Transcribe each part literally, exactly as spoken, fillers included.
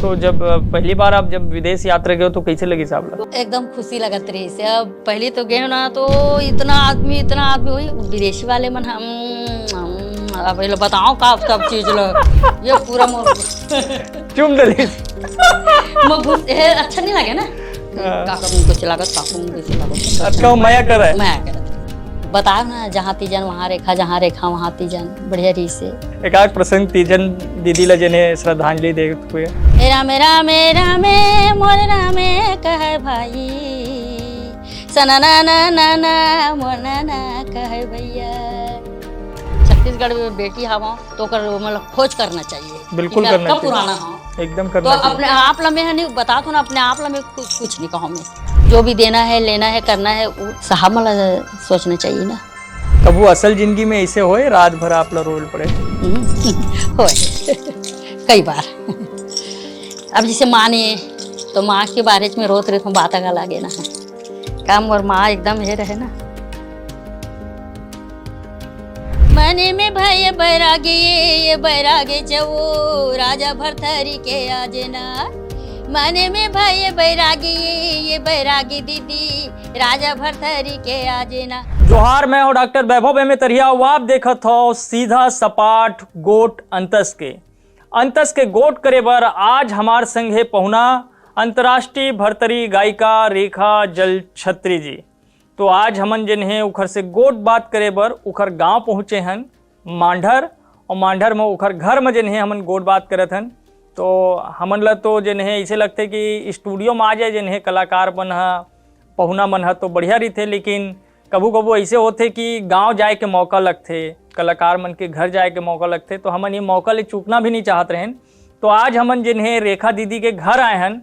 तो जब, अ, पहली बार आप जब विदेश यात्रा गए हो, तो कैसे लगी साहब? एकदम खुशी लगत रही से। अब पहले तो गए ना, तो इतना आदमी, इतना आदमी, वही विदेशी वाले मन, हम, हम, अब ये लो बताओ का सब चीज लो, ये पूरा मोर चुम दली। मोर घुस-, हे, अच्छा नहीं लगे ना। हाँ। का कहूँ, कैसे लागत, का कहूँ, कैसे लागत। अतका मया करे। मया करे। बताओ ना, जहाँ तीजन वहाँ रेखा, जहाँ रेखा वहाँ तीजन, बढ़िया रही से। एक आध प्रसंग तीजन दीदी ला जेने श्रद्धांजलि देत हुए। ए रामे, रामे, रामे, मोर रामे कहे भाई, सना ना ना ना ना, मोर ना ना कहे भैया। छत्तीसगढ़ में बेटी हवा तो ओकर मतलब खोज करना चाहिए। बिल्कुल कि मैं करना कब चाहिए। पुराना हूँ। एकदम तो करना चाहिए। अपने आप ला मैं नहीं बता तो ना, अपने आप ला मैं कुछ, कुछ नहीं कहूँ मैं। जो भी देना है, लेना है, करना है, वो साहब मला सोचना चाहिए ना। कभू असल जिंदगी में ऐसे होए, रात भर आप ला रोल पड़े? हम्म, होए। कई बार। अब जैसे माँ ने, तो माँ के बारे में रोत रहे तो बात का लागे ना। काम और माँ एकदम ये रहे ना। मने में भय बैरागी, ये बैरागी जवो, राजा भरथरी के आजना। मने में भय बैरागी, ये बैरागी दीदी, राजा भरथरी के आजना। जोहार, मैं हूं डॉक्टर वैभव एम ए तरिया, अउ आप देखत हव सीधा सपाट गोठ अंतस के। अंतस के गोठ करे बर आज हमार संग हे पहुना अंतर्राष्ट्रीय भरतरी गायिका रेखा जलछत्री जी। तो आज हमन जेन हे उखर से गोठ बात करे बर उखर गांव पहुंचे हन मांढर, अउ मांढर म उखर घर म जेन हे हमन गोठ बात करत हन। तो हमन ल तो जेन हे ऐसे लगथे कि स्टूडियो म आ जाए जेन हे कलाकार मन ह, पहुना मन ह तो बढ़िया रहिथे, लेकिन कभू-कभू ऐसे होथे कि गांव जाए के मौका लगथे, कलाकार मन के घर जाए के मौका लगथे, तो हमन ये मौका ले चूकना भी नहीं चाहत रहेन। तो आज हमन जेन हे रेखा दीदी के घर आए हन,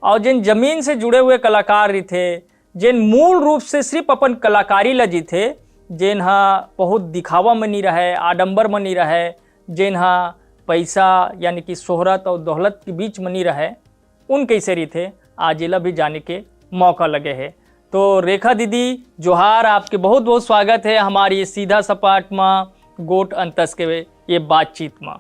अउ जेन जमीन से जुड़े हुए कलाकार रहिथे, जेन मूल रूप से सिर्फ अपन कलाकारी ल जीथे, जेन ह बहुत दिखावा म नी रहय, आडंबर म नी रहय, जेन ह पैसा यानी कि शोहरत अउ दौलत के बीच म नी रहय, उन कैसे रहिथे, आज एला भी जाने के मौका लगे हे। तो रेखा दीदी, जोहार, आपके बहुत बहुत स्वागत हे हमार ये सीधा सपाट म गोठ अंतस के ये बातचीत म।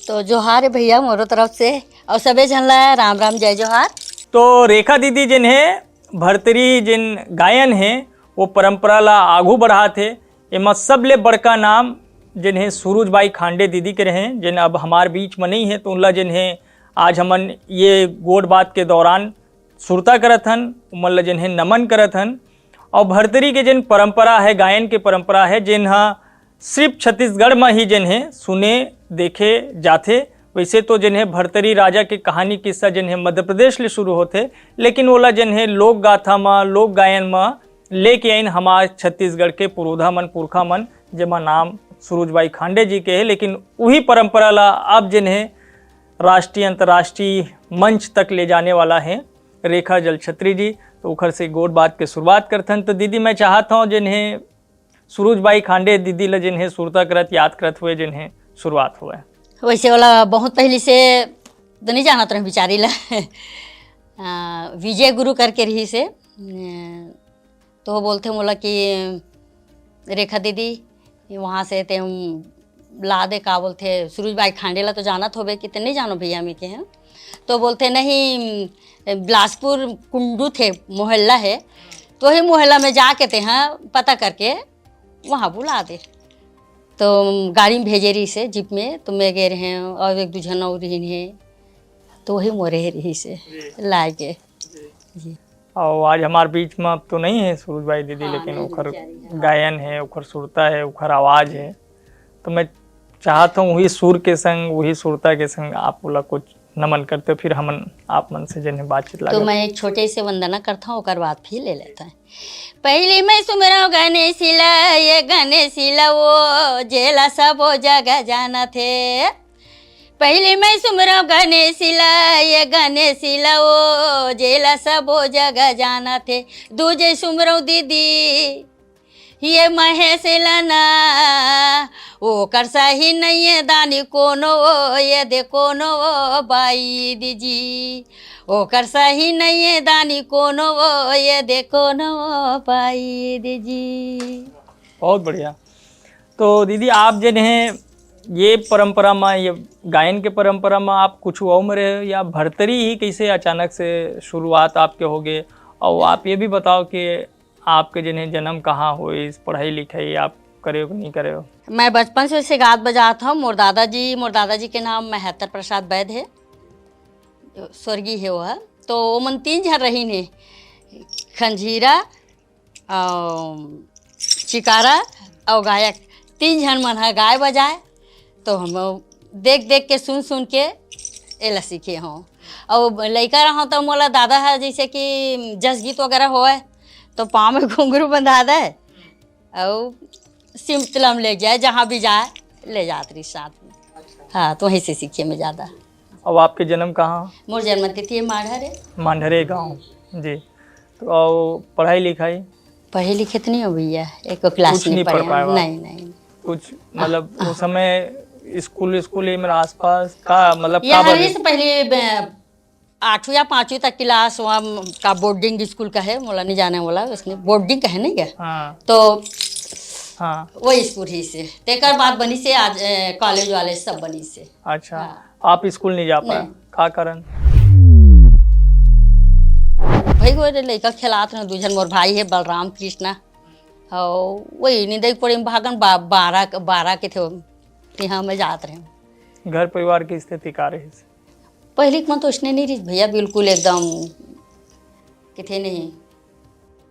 तो जोहार हे भैया मोरो तरफ से, अउ सबे झन ला राम राम, जय जोहार। तो रेखा दीदी जेन हे भरतरी जेन गायन हे, वो परंपरा ला आगू बढ़ात हे। एमा सबले बड़का नाम जेन हे सुरुज बाई खांडे दीदी के रहे, जेन अब हमार बीच म नहीं हे, तो उनला जेन हे आज हमन ये गोठ बात के दौरान सुरता करत हन, उमन ला जेन हे नमन करत हन। अउ भरतरी के जेन परंपरा हे, गायन के परंपरा हे, जेन ह सिर्फ छत्तीसगढ़ म ही जेन हे सुने देखे जाथे। वैसे तो जेन हे भरतरी राजा के कहानी किस्सा जेन हे मध्य प्रदेश ले शुरू होथे, लेकिन ओला जेन हे लोक गाथा म, लोक गायन म लेके आइन हमार छत्तीसगढ़ के पुरोधा मन, पुरखा मन, जेमा नाम सुरुज बाई खांडे जी के हे। लेकिन उही परंपरा ला अब जेन हे राष्ट्रीय, अंतर्राष्ट्रीय मंच तक ले जाने वाला हे रेखा जलछत्री जी। तो उखर से गोठ बात के शुरुआत करथन। तो दीदी, मैं चाहत हूँ जेन हे सुरुज बाई खांडे दीदी ला जेन हे सुरता करत, याद करत हुए जेन हे शुरुआत हुए। वैसे वाला बहुत पहले से तो नहीं जानत रहे बिचारी ला। आ, विजय गुरु करके रही से, अ, तो वो बोलथे मोला कि रेखा दीदी, वहाँ से ते हम ला दे, का बोलथे, सुरुज बाई खांडे ला तो जानत होबे कि ते नहीं जानो भैया, मैं के हैं। तो बोलथे, "नहीं, बिलासपुर कुंडू थे, मोहल्ला है, तो वही मोहल्ला में जाके ते हैं पता करके वहाँ बुला दे।" तो गाड़ी में भेजे रही से, जीप में, तो मैं गए रहे और एक दू झन और रही है, तो वही मोरे रही से लाए के। जी। और आज हमार बीच में अब तो नहीं है सुरुज बाई दीदी, हाँ, लेकिन नहीं, ओखर बेचारी, हाँ। गायन है, ओखर सुरता है, ओखर आवाज है। तो मैं चाहत हूँ वही सुर के संग, वही सुरता के संग आप ओला कुछ नमन करते हो, फिर हमन आप मन से जेन हे बातचीत तो लागे। मैं एक छोटे से वंदना करता हूँ, ओकर बाद फिर ले लेते हैं। पहली मैं सुमरव गणेश ला, ये गणेश ला वो जेला सबो जगह जानत हे। पहली मैं सुमरव गणेश ला, ये गणेश ला वो जेला सबो जगह जानत हे। दूजे सुमरव दीदी, ये महेश ला ना, ओकर सही नहीं है दानी कोनो, ये दे कोनो बाई दीजी, ओकर सही नहीं है दानी कोनो, ये दे कोनो बाई दीजी। बहुत बढ़िया। तो दीदी, आप जेन हे ये परंपरा में, ये गायन के परंपरा में आप कुछ अउ में रहे हो या भरतरी ही कैसे अचानक से शुरुआत आपके हो गए? और आप ये भी बताओ कि आपके जिन्हें जन्म कहाँ होइस, पढ़ाई लिखाई आप करे हो कि नहीं करे हो? मैं बचपन से वैसे गात बजात हूँ। मोर दादाजी, मोर दादाजी के नाम महत्तर प्रसाद वैद है, स्वर्गीय है वह। तो वो मन तीन झन रहीन है, खंजीरा, अउ चिकारा अउ गायक, तीन झन मन ह गाय बजाए। तो हम देख देख के, सुन सुन के एला सीखे हों। अउ लइका रहूँ तो मोला दादा ह जैसे कि जस गीत वगैरह होवय तो पाँव में घुंघरू बंधा दे, अउ सिमतला में ले जाए, जहाँ भी जाए ले जात रही साथ में। हाँ, तो वहीं से सीखे मैं ज़्यादा। अब आपके जन्म कहाँ? मोर जन्म तिथि है मांढर है। मांढरे गाँव। जी। तो और पढ़ाई लिखाई? पढ़े लिखे तो नहीं हो भैया, एक क्लास कुछ नहीं नहीं पढ़ पढ़े पाए हम। आप? नहीं, नहीं। कुछ मतलब उस समय स्कूल, स्कूल ये मेरा आसपास का मतलब ये का हर बने? से पहले ब-, आठवीं या पाँचवीं तक क्लास वहाँ का बोर्डिंग स्कूल का है, मोला नहीं जाने वाला, उसने बोर्डिंग का है नहीं क्या? हाँ। तो हाँ। वो स्कूल ही से, तेकर बाद बनी से आज, ए, कॉलेज वाले सब बनी से। अच्छा। हाँ। आप स्कूल नहीं जा पाए, नहीं। का कारण? भाई वो रे लइका खेलात रहे, दू झन मोर भाई है बलराम कृष्णा, और वही निंदई कोड़े में भागन बा-, बारह, बारह के थे, यहाँ मैं जात रहे। घर परिवार की स्थिति का रही? पहली के मन तो उसने नहीं रही भैया, बिल्कुल एकदम किथे नहीं।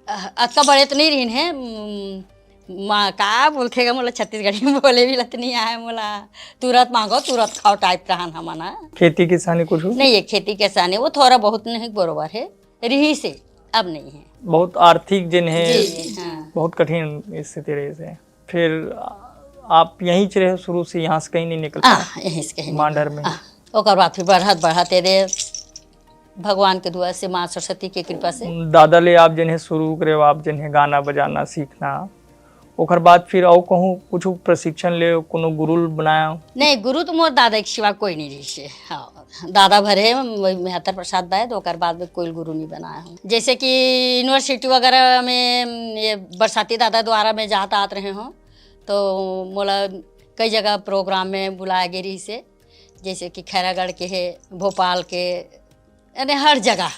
अ, अतका बड़े तो नहीं रहीन है। म-, माँ का बोलथे गा, मोला छत्तीसगढ़ी में बोले भी लत नहीं आए, मोला तुरंत मांगो, तुरंत खाओ टाइप रहन हमन ह। खेती किसानी कुछ हो? नहीं, ये खेती किसानी वो थोड़ा बहुत नहीं बरोबर है, रही से, अब नहीं है। बहुत आर्थिक जिन है, जी, जी, हाँ। बहुत कठिन स्थिति रही से। फिर आप यहीं से रहे शुरू से, यहाँ से कहीं नहीं निकल हाँ, पाए? यहीं से कहीं नहीं। मांडर में? हाँ, ओकर बाद फिर बढ़त बढ़त ये दे भगवान के दुआ से, माँ सरस्वती के कृपा से। दादा ले आप जिन्हें शुरू करे, आप जिन्हें गाना बजाना सीखना, ओकर बाद फिर अउ कहूँ कुछ प्रशिक्षण ले, कोनो गुरु बनाया? नहीं, गुरु तो मोर दादा के सिवा कोई नहीं रही से। हाँ, दादा भरे वही महत्तर प्रसाद बैद, ओकर बाद में कोई गुरु नहीं बनाया हूँ। जैसे कि यूनिवर्सिटी वगैरह में ये बरसाती दादा द्वारा मैं जात आत रहे हूँ, तो मोला कई जगह प्रोग्राम में बुलाया गे रही से, जैसे कि खैरागढ़ के है, भोपाल के, यानी हर जगह।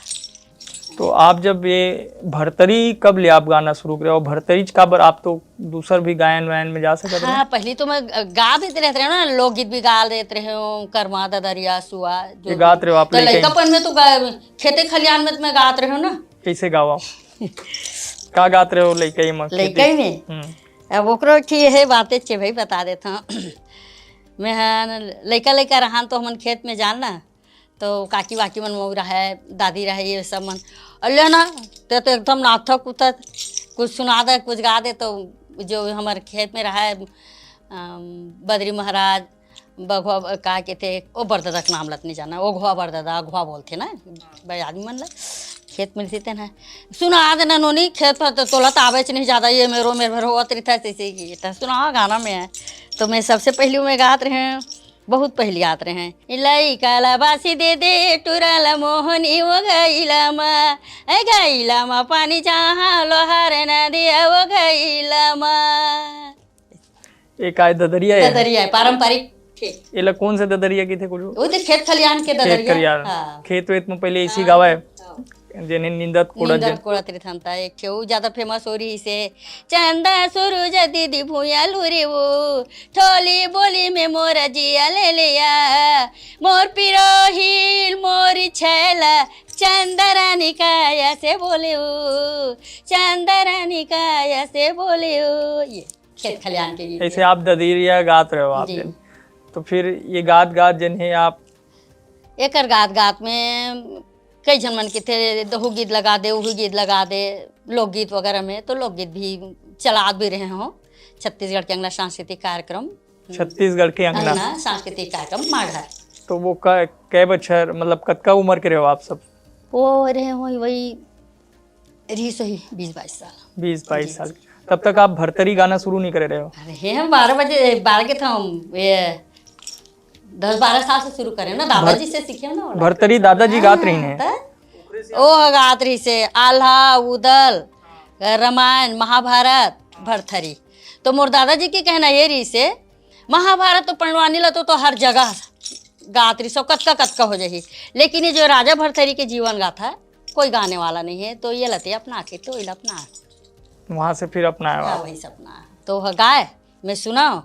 तो आप जब ये भरतरी कब ले आप गाना शुरू करे और भरतरी च काबर, आप तो दूसर भी गायन वायन में जा सकत रहे? हाँ, पहले तो मैं ग-, गा देते रहते रहे ना, लोकगीत भी गा देते रहे हूँ, करमा ददरिया सुआ, जो ये भी। गात रहे हो आप तो लइका ही? लइकापन में तो गा-, खेते खलियान में तो मैं गात रहे हूँ ना। कैसे गावा? का गात रहे हो लइका ही में? लइका ही में? हम्म। अब ओकरो की है बातें छे भाई, बता देता हूँ। मैं हाँ, लइका लइका रहन तो हमन खेत में जान ना, तो काकी वाकी मन मऊ रहे, दादी रहे, ये सब मन, "अरे ले ना, ते तो एकदम नाथक उथक, कुछ सुना दे, कुछ गा दे।" तो जो हमर खेत में रहे, अम, बद्री महाराज, बघवा, का कहते, ओ बरदादा के नाम लत नहीं जाना, ओ घवा बरदादा, घवा बोलथे ना, बड़े आदमी मन ला, खेत में रहिथे ना, "सुना देना नोनी, खेत पर तो तोला तो आवेच नहीं ज्यादा, ये मेरो मेर भर होवत रहिथे, ऐसे ही की, तो सुना गाना में है।" तो मैं सबसे पहले मैं गात रहे हूँ, बहुत पहली आत रहे हैं। लइका ला बासी दे दे, टुरा ला मोहनी वो गईला मा, ए गईला मा पानी जहाँ लोहार ना दिया वो गईला मा। ये काय ददरिया है? ददरिया है, पारंपरिक खेत। ये ला कौन से ददरिया की थे कुछ? वो तो खेत खलियान के खेत ददरिया। खलियान। हाँ। खेत वेत में पहले इसी हाँ। गावा है। हाँ। जेने निंदत कोड़त निंदत जन। कोड़त रहिथन ता एक ठे, उ ज्यादा फेमस हो रही से, "चंदा सुरुज दीदी भुइया लुरी वो, ठोली बोली में मोर जिया ले लिया, मोर पिरोहिल मोरी छैला, चंदा रानी काया से बोले वो, चंदा रानी काया से बोले वो।" ये खेत खलियान के गीत ऐसे है। आप ददरिया गात रहे हो आप जी। जन। तो फिर ये गात गात जन है आप एकर गात गात में कई झन मन के थे, दहू गीत लगा दे, उहू गीत लगा दे, लोकगीत वगैरह में, तो लोकगीत भी चलात भी रहे हों। छत्तीसगढ़ के अंगना सांस्कृतिक कार्यक्रम। छत्तीसगढ़ के अंगना। अंगना सांस्कृतिक कार्यक्रम माढ़ा। तो वो क-, कै बछर, मतलब कतका उम्र के रहे हो आप सब? वो रहे हों वही रही सही बीस बाईस साल। बीस बाईस जी। साल। तब तक आप भरतरी गाना शुरू नहीं करे रहे हो? अरे हे, हम बारह बजे, बारह के था हम, ये दस बारह साल से शुरू करे ना, दादाजी भर-, से सीखे ना वो। भरतरी दादाजी गात हाँ, रही हैं। त? ओ गात रही से आल्हा, उदल, रामायण, महाभारत, भरतरी। तो मोर दादाजी के कहना ये रही से, महाभारत तो पंडवानी ला तो, तो हर जगह गात रहिस, कतका कतका हो जाही, लेकिन ये जो राजा भरथरी के जीवन गाथा, कोई गाने वाला नहीं है, तो ये ला ते अपना के, तो ये ला अपना। वहां से फिर अपनाया हाँ, आप। वही सपना। तो ह गाय मैं सुनाओ,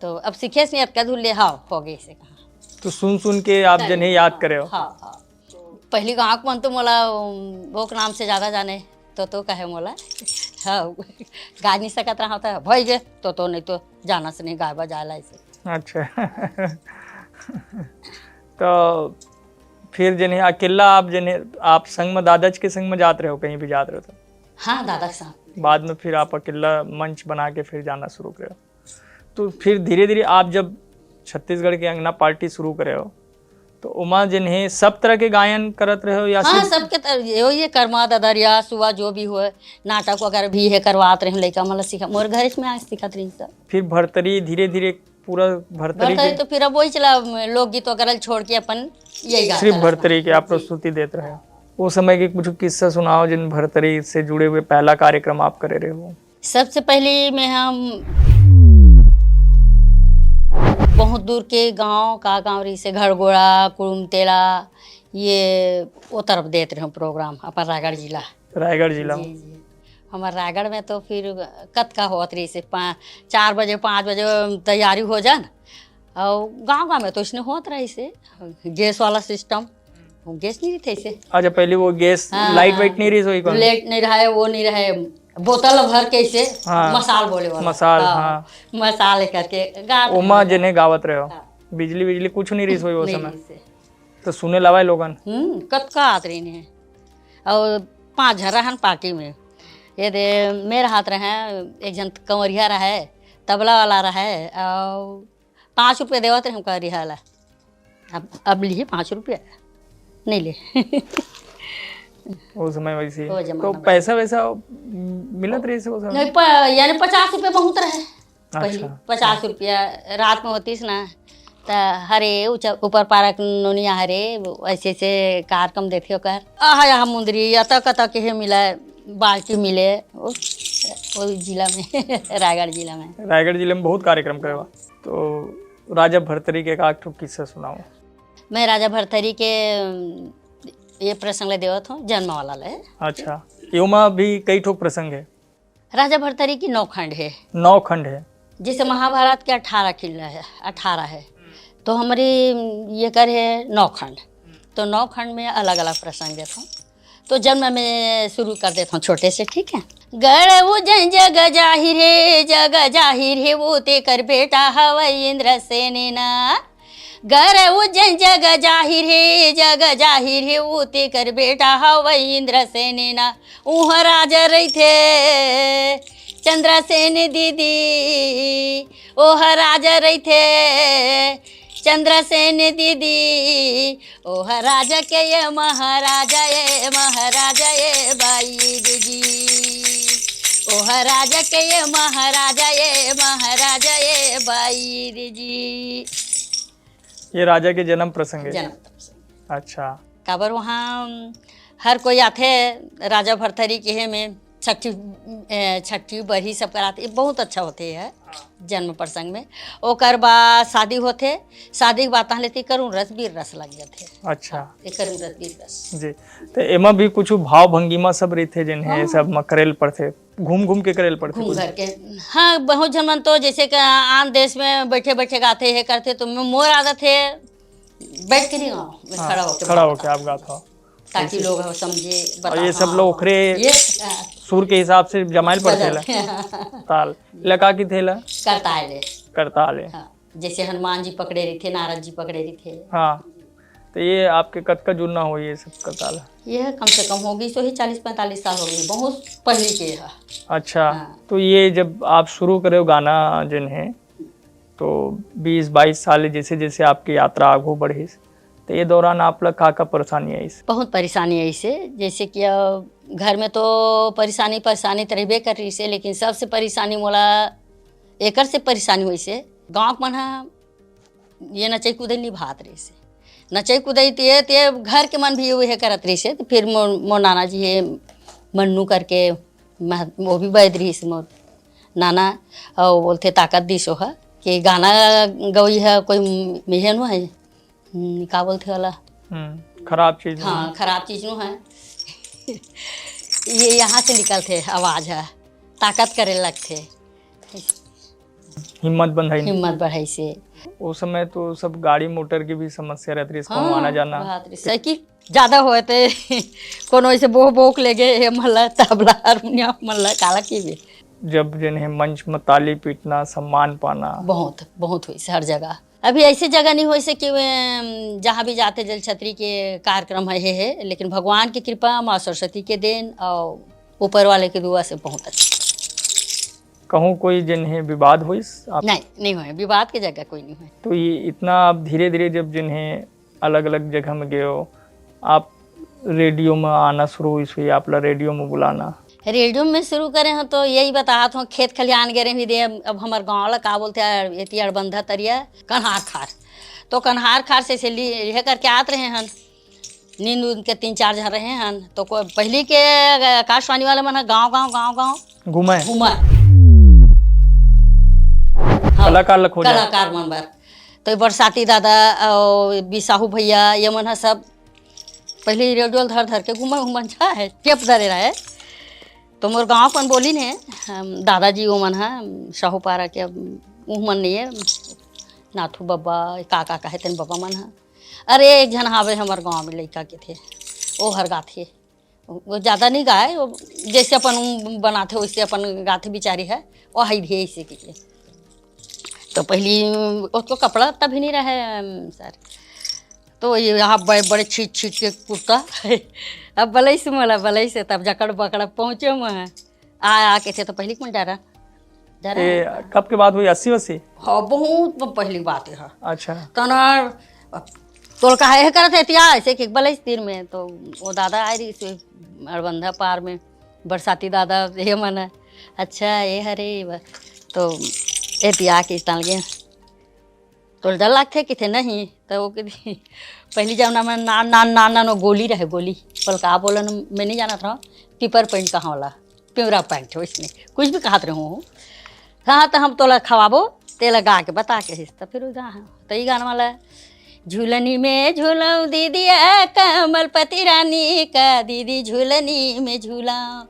तो अब सीखेस नहीं, अतका धुन ले, हाँ, हो गए से कहा। तो सुन सुन के आप जने याद करे हो। हाँ, हाँ। पहली गाँव के मन तो मोला उम, वो के नाम से ज्यादा जाने, तो तो कहे मोला। हाँ, गा नहीं सकत रहा था, भाई गे, तो तो नहीं तो जाना से नहीं गाय बजाए ला ऐसे। अच्छा। तो फिर जने अकेला आप जने आप संग में, दादाजी के संग में जात रहे हो, कहीं भी जात रहे हो तो? हाँ, दादा के साथ। बाद में फिर आप अकेला मंच बना के फिर जाना शुरू करे हो। तो फिर धीरे धीरे आप जब छत्तीसगढ़ के अंगना पार्टी शुरू करे हो, तो ओमा जने सब तरह के गायन करत रहे हो या हाँ, सिर्फ सबके तर-, यो ये करमा ददरिया सुआ जो भी हुए, नाटक वगैरह भी है करवात रहे लइका मन ला सिखा, मोर घर में आज सिखत रही सब। फिर भरतरी धीरे धीरे पूरा भरतरी भरतरी के तो फिर अब वही चला, लोकगीत वगैरह छोड़ के अपन यही गाता सिर्फ रहा। भरतरी के आप प्रस्तुति देत रहे हो। वो समय के कुछ किस्सा सुनाओ जिन भरतरी से जुड़े हुए, पहला कार्यक्रम आप करे रहे हो। सबसे पहले मैं हम बहुत दूर के गांव, का गांव रही से, घड़गोड़ा, कुड़ुमतेला, ये वो तरफ देत रहे प्रोग्राम अपन रायगढ़ जिला। रायगढ़ जिला में। जी, जी। हमारे रायगढ़ में तो फिर कतका होत रही से, पा-, चार बजे, पाँच बजे तैयारी हो जान, और गांव गांव में तो इसने होत रही से गैस वाला सिस्टम, गैस नहीं रही से। अच्छा, पहले वो गैस, हाँ, लाइट हाँ। वाइट नहीं रही सोई कौन? लेट नहीं रहे, वो नहीं रहे, बोतल भर के इसे हाँ। मसाल बोले वाला। मसाल, हाँ। मसाल करके गात ओमा रहे। जने गावत रहे हो। हाँ। बिजली बिजली कुछ नहीं रही सोई वो नहीं समय। रही से। तो सुने लावा लोगन। हम्म, कतका आत रही ने। और पांच झन रहन पार्टी में। ये दे मेरा हाथ रहे, एक जन कंवरिया रहे, तबला वाला रहे, और पाँच रुपये देवत रहे हमका रिहा ला। अब, अब लिए पाँच रुपया, नहीं ले। वो समय वैसे ही। वो जमाना तो में। पैसा वैसा मिलत रही से वो समय? नहीं, प-, यानी पचास रुपये बहुत रहे पहले। अच्छा। पचास रुपया रात में होतीस ना, त हरे ऊंचा-, ऊपर पारक नोनिया हरे, ऐसे ऐसे कार्यक्रम देखे ओकर। आहा, यहाँ मुंदरी, अतक अतक के मिला, बाल्टी मिले, वो, वो जिला में, रायगढ़ जिला में। रायगढ़ जिले में बहुत कार्यक्रम करे बा। तो राजा भरतरी के एक आध ठो किस्सा सुनाओ। मैं राजा भरथरी के, अम, ये प्रसंग ले देवत हूँ, जन्म वाला ले। अच्छा, योमा भी कई ठो प्रसंग है। राजा भरथरी की नौ खंड है, नौ खंड है। जैसे महाभारत के अठारह खंड है, अठारह है, तो हमारी, अम, ये कर है नौ खंड। तो नौ खंड में अलग अलग प्रसंग देता हूँ। तो जन्म में शुरू कर देता हूँ छोटे से, ठीक है। गढ़ उज्जैन जग जाहिर है, जग जाहिर है, वो तेकर बेटा हवै इंद्रसेन ना। गढ़ उज्जैन जग जाहिर है, जग जाहिर है, वो तेकर बेटा हवै इंद्रसेन ना। उह राजा रहिथे चंद्रसेन दीदी, ओह राजा रहिथे चंद्रसेन दीदी, ओह राजा के ये महाराजा, ये महाराजा, ये बाईर जी। ओह राजा के ये महाराजा, ये महाराजा, ये बाईर जी। ये राजा के जन्म प्रसंग है। जन्म प्रसंग। अच्छा। काबर वहाँ हर कोई आथे राजा भरथरी के हे में छठी, ए, छठी बरही सब कराते, ये बहुत अच्छा होते है जन्म प्रसंग में। ओकर बाद शादी होथे, शादी के बाद तहाँ ले ती करुण रस वीर रस लग जाथे। अच्छा। ये करुण रस वीर रस। जी। तो एमा भी कुछ भाव भंगिमा सब रहिथे जिन्हें सब म करेल पड़थे, घूम घूम के करेल पड़थे घूम कुछ। घर के, हाँ, बहुत झन मन तो जैसे कि आन देश में बैठे बैठे गाथे, ये करथे, तो मैं, मोर आदत है बैठ के नहीं गाओ, मैं हाँ, खड़ा होके खड़ा गाओ। होके आप गात हो। ताकि लोग समझे, और बता, ये सब हाँ। लोग ओकरे ये, हाँ, सुर के हिसाब से जमाइल पड़थे ला। बजाते हैं। ताल। ला का किथे ला? करता है ले। करताल है। हाँ, जैसे हनुमान जी पकड़े रहिथे, नारद जी पकड़े रहिथे। हाँ। तो ये आपके कतका जुन्ना हो ये सब करताल? ये कम से कम होगी सो ही चालीस पैंतालीस साल होगी, बहुत पहले के है। अच्छा। हाँ। तो ये जब आप शुरू करे हो गाना जिन्हें, तो बीस बाईस साल जैसे जैसे आपकी यात्रा आगू बढ़िस, तो ये दौरान आप ला का का परेशानी आइस? बहुत परेशानी है इसे, जैसे कि अब घर में तो परेशानी परेशानी तो रहबे कर रही से, लेकिन सबसे परेशानी मोला एकर से परेशानी हुई से, गाँव के मन हा ये नचई कुदई निभात रही से, नचई कुदई ते, ते घर के मन भी उहे करत रही से। तो फिर मोर, मोर नाना जी हे मन्नू करके मह-, वो भी बैद रही से मोर नाना, और बोलथे ताकत दिस ओह, कि गाना गवई ह कोई मेहे नो है, हम्म, का बोलथे वाला? हम्म, खराब चीज हाँ, है। खराब चीज नो है। ये यहाँ से निकलथे आवाज ह, ताकत करे लगथे। हिम्मत बंधाई। हिम्मत बढ़ाई से। ओ समय तो सब गाड़ी मोटर के भी समस्या रहत रहिस, कहूँ हाँ, आना जाना। बात रही। साइकिल ज्यादा होए ते कोनो ऐसे बोह बोक ले गए, ये मन ला तबला हारमोनियम मन ला काला की भी। जब जिन्हें मंच में ताली पीटना, सम्मान पाना। बहुत, बहुत होइस हर जगह। अभी ऐसे जगह नहीं होइस कि वे, जहाँ भी जाते जल छतरी के कार्यक्रम है, है, है, लेकिन भगवान की कृपा, माँ सरस्वती के देन और ऊपर वाले की दुआ से बहुत अच्छा। कहूँ कोई जिन्हें विवाद होइस आप? नहीं, नहीं होए, विवाद के जगह कोई नहीं होए। तो ये इतना आप धीरे-धीरे जब जिन्हें अलग-अलग जगह में गए हो, आप रेडियो में आना शुरू होइस हुई, आप ला रेडियो में बुलाना? रेडियो में शुरू करे हो तो यही बतावत हो, खेत खलिहान गए रहे दे, अब हमार गाँव ला का बोलथे, एती अड़बंधा तरिया, कन्हार खार। तो कन्हार खार से, से ली-, यह करके आत रहे हन। नींद उंद के तीन चार झन रहे हन, तो को-, पहली के आकाशवाणी वाला मन ह गाँव, गाँव, गाँव, गाँव घूमे। घूमे। हाँ, कलाकार ल खोजे। कलाकार मन बर। तो बरसाती दादा और बी साहू भैया, ये मन ह सब पहली रेडियो ल धर धर के घूमे, घूमन जा है, टेप धरे रहे। तो मोर गाँव कन बोलिन हे, हम, दादाजी वो मन ह, साहू पारा के, अब वो मन नहीं है, नाथू बब्बा, का, का कहे तेन बब्बा मन ह। अरे, एक झन हावे हमर गाँव में लइका के थे, ओ हर गाथे। वो ज्यादा नहीं गाए, वो जैसे अपन बनाथे, वैसे अपन गाथे बिचारी है, वो हई भी ऐसे के। तो पहली उसको कपड़ा तभी नहीं रहे, अम, सर। तो ये यहाँ बड़े, बड़े छीट, छीट के कुर्ता। अब बलई से मोला, बलई से तब जकड़ बकड़ पहुँचे मैं। आ, आ के थे तो पहली कौन डरा? डरा? ये कब के बात हुई? अस्सी वस्सी? हाँ, बहुत पहली बात है। अच्छा। तना तोल का है करत है तिया, ऐसे कि बलई तीर में, तो वो दादा आए रही से अड़बंधा पार में, बरसाती दादा, ये मन है। अच्छा, ये हरे, ब-, तो ए तिया के तल गए। तोल डर लगथे किथे नहीं, तो वो कही, पहली जमाना में नान, नान, नान, नान, वो गोली रहे, गोली। बोल का बोलन, मैं नहीं जानत रहूँ, पिपर पैंट कहाँ वाला, पिवरा पैंट, वैसने कुछ भी कहत रहूँ। हाँ, तो हम तोला खवाबो, तेला गा के बता के हिस, तो फिर वो गा, हाँ। तो ये गाना वाला, झूलनी में झूलऊं दीदिया कमलपति रानी का, दीदी झूलनी में झूलऊं,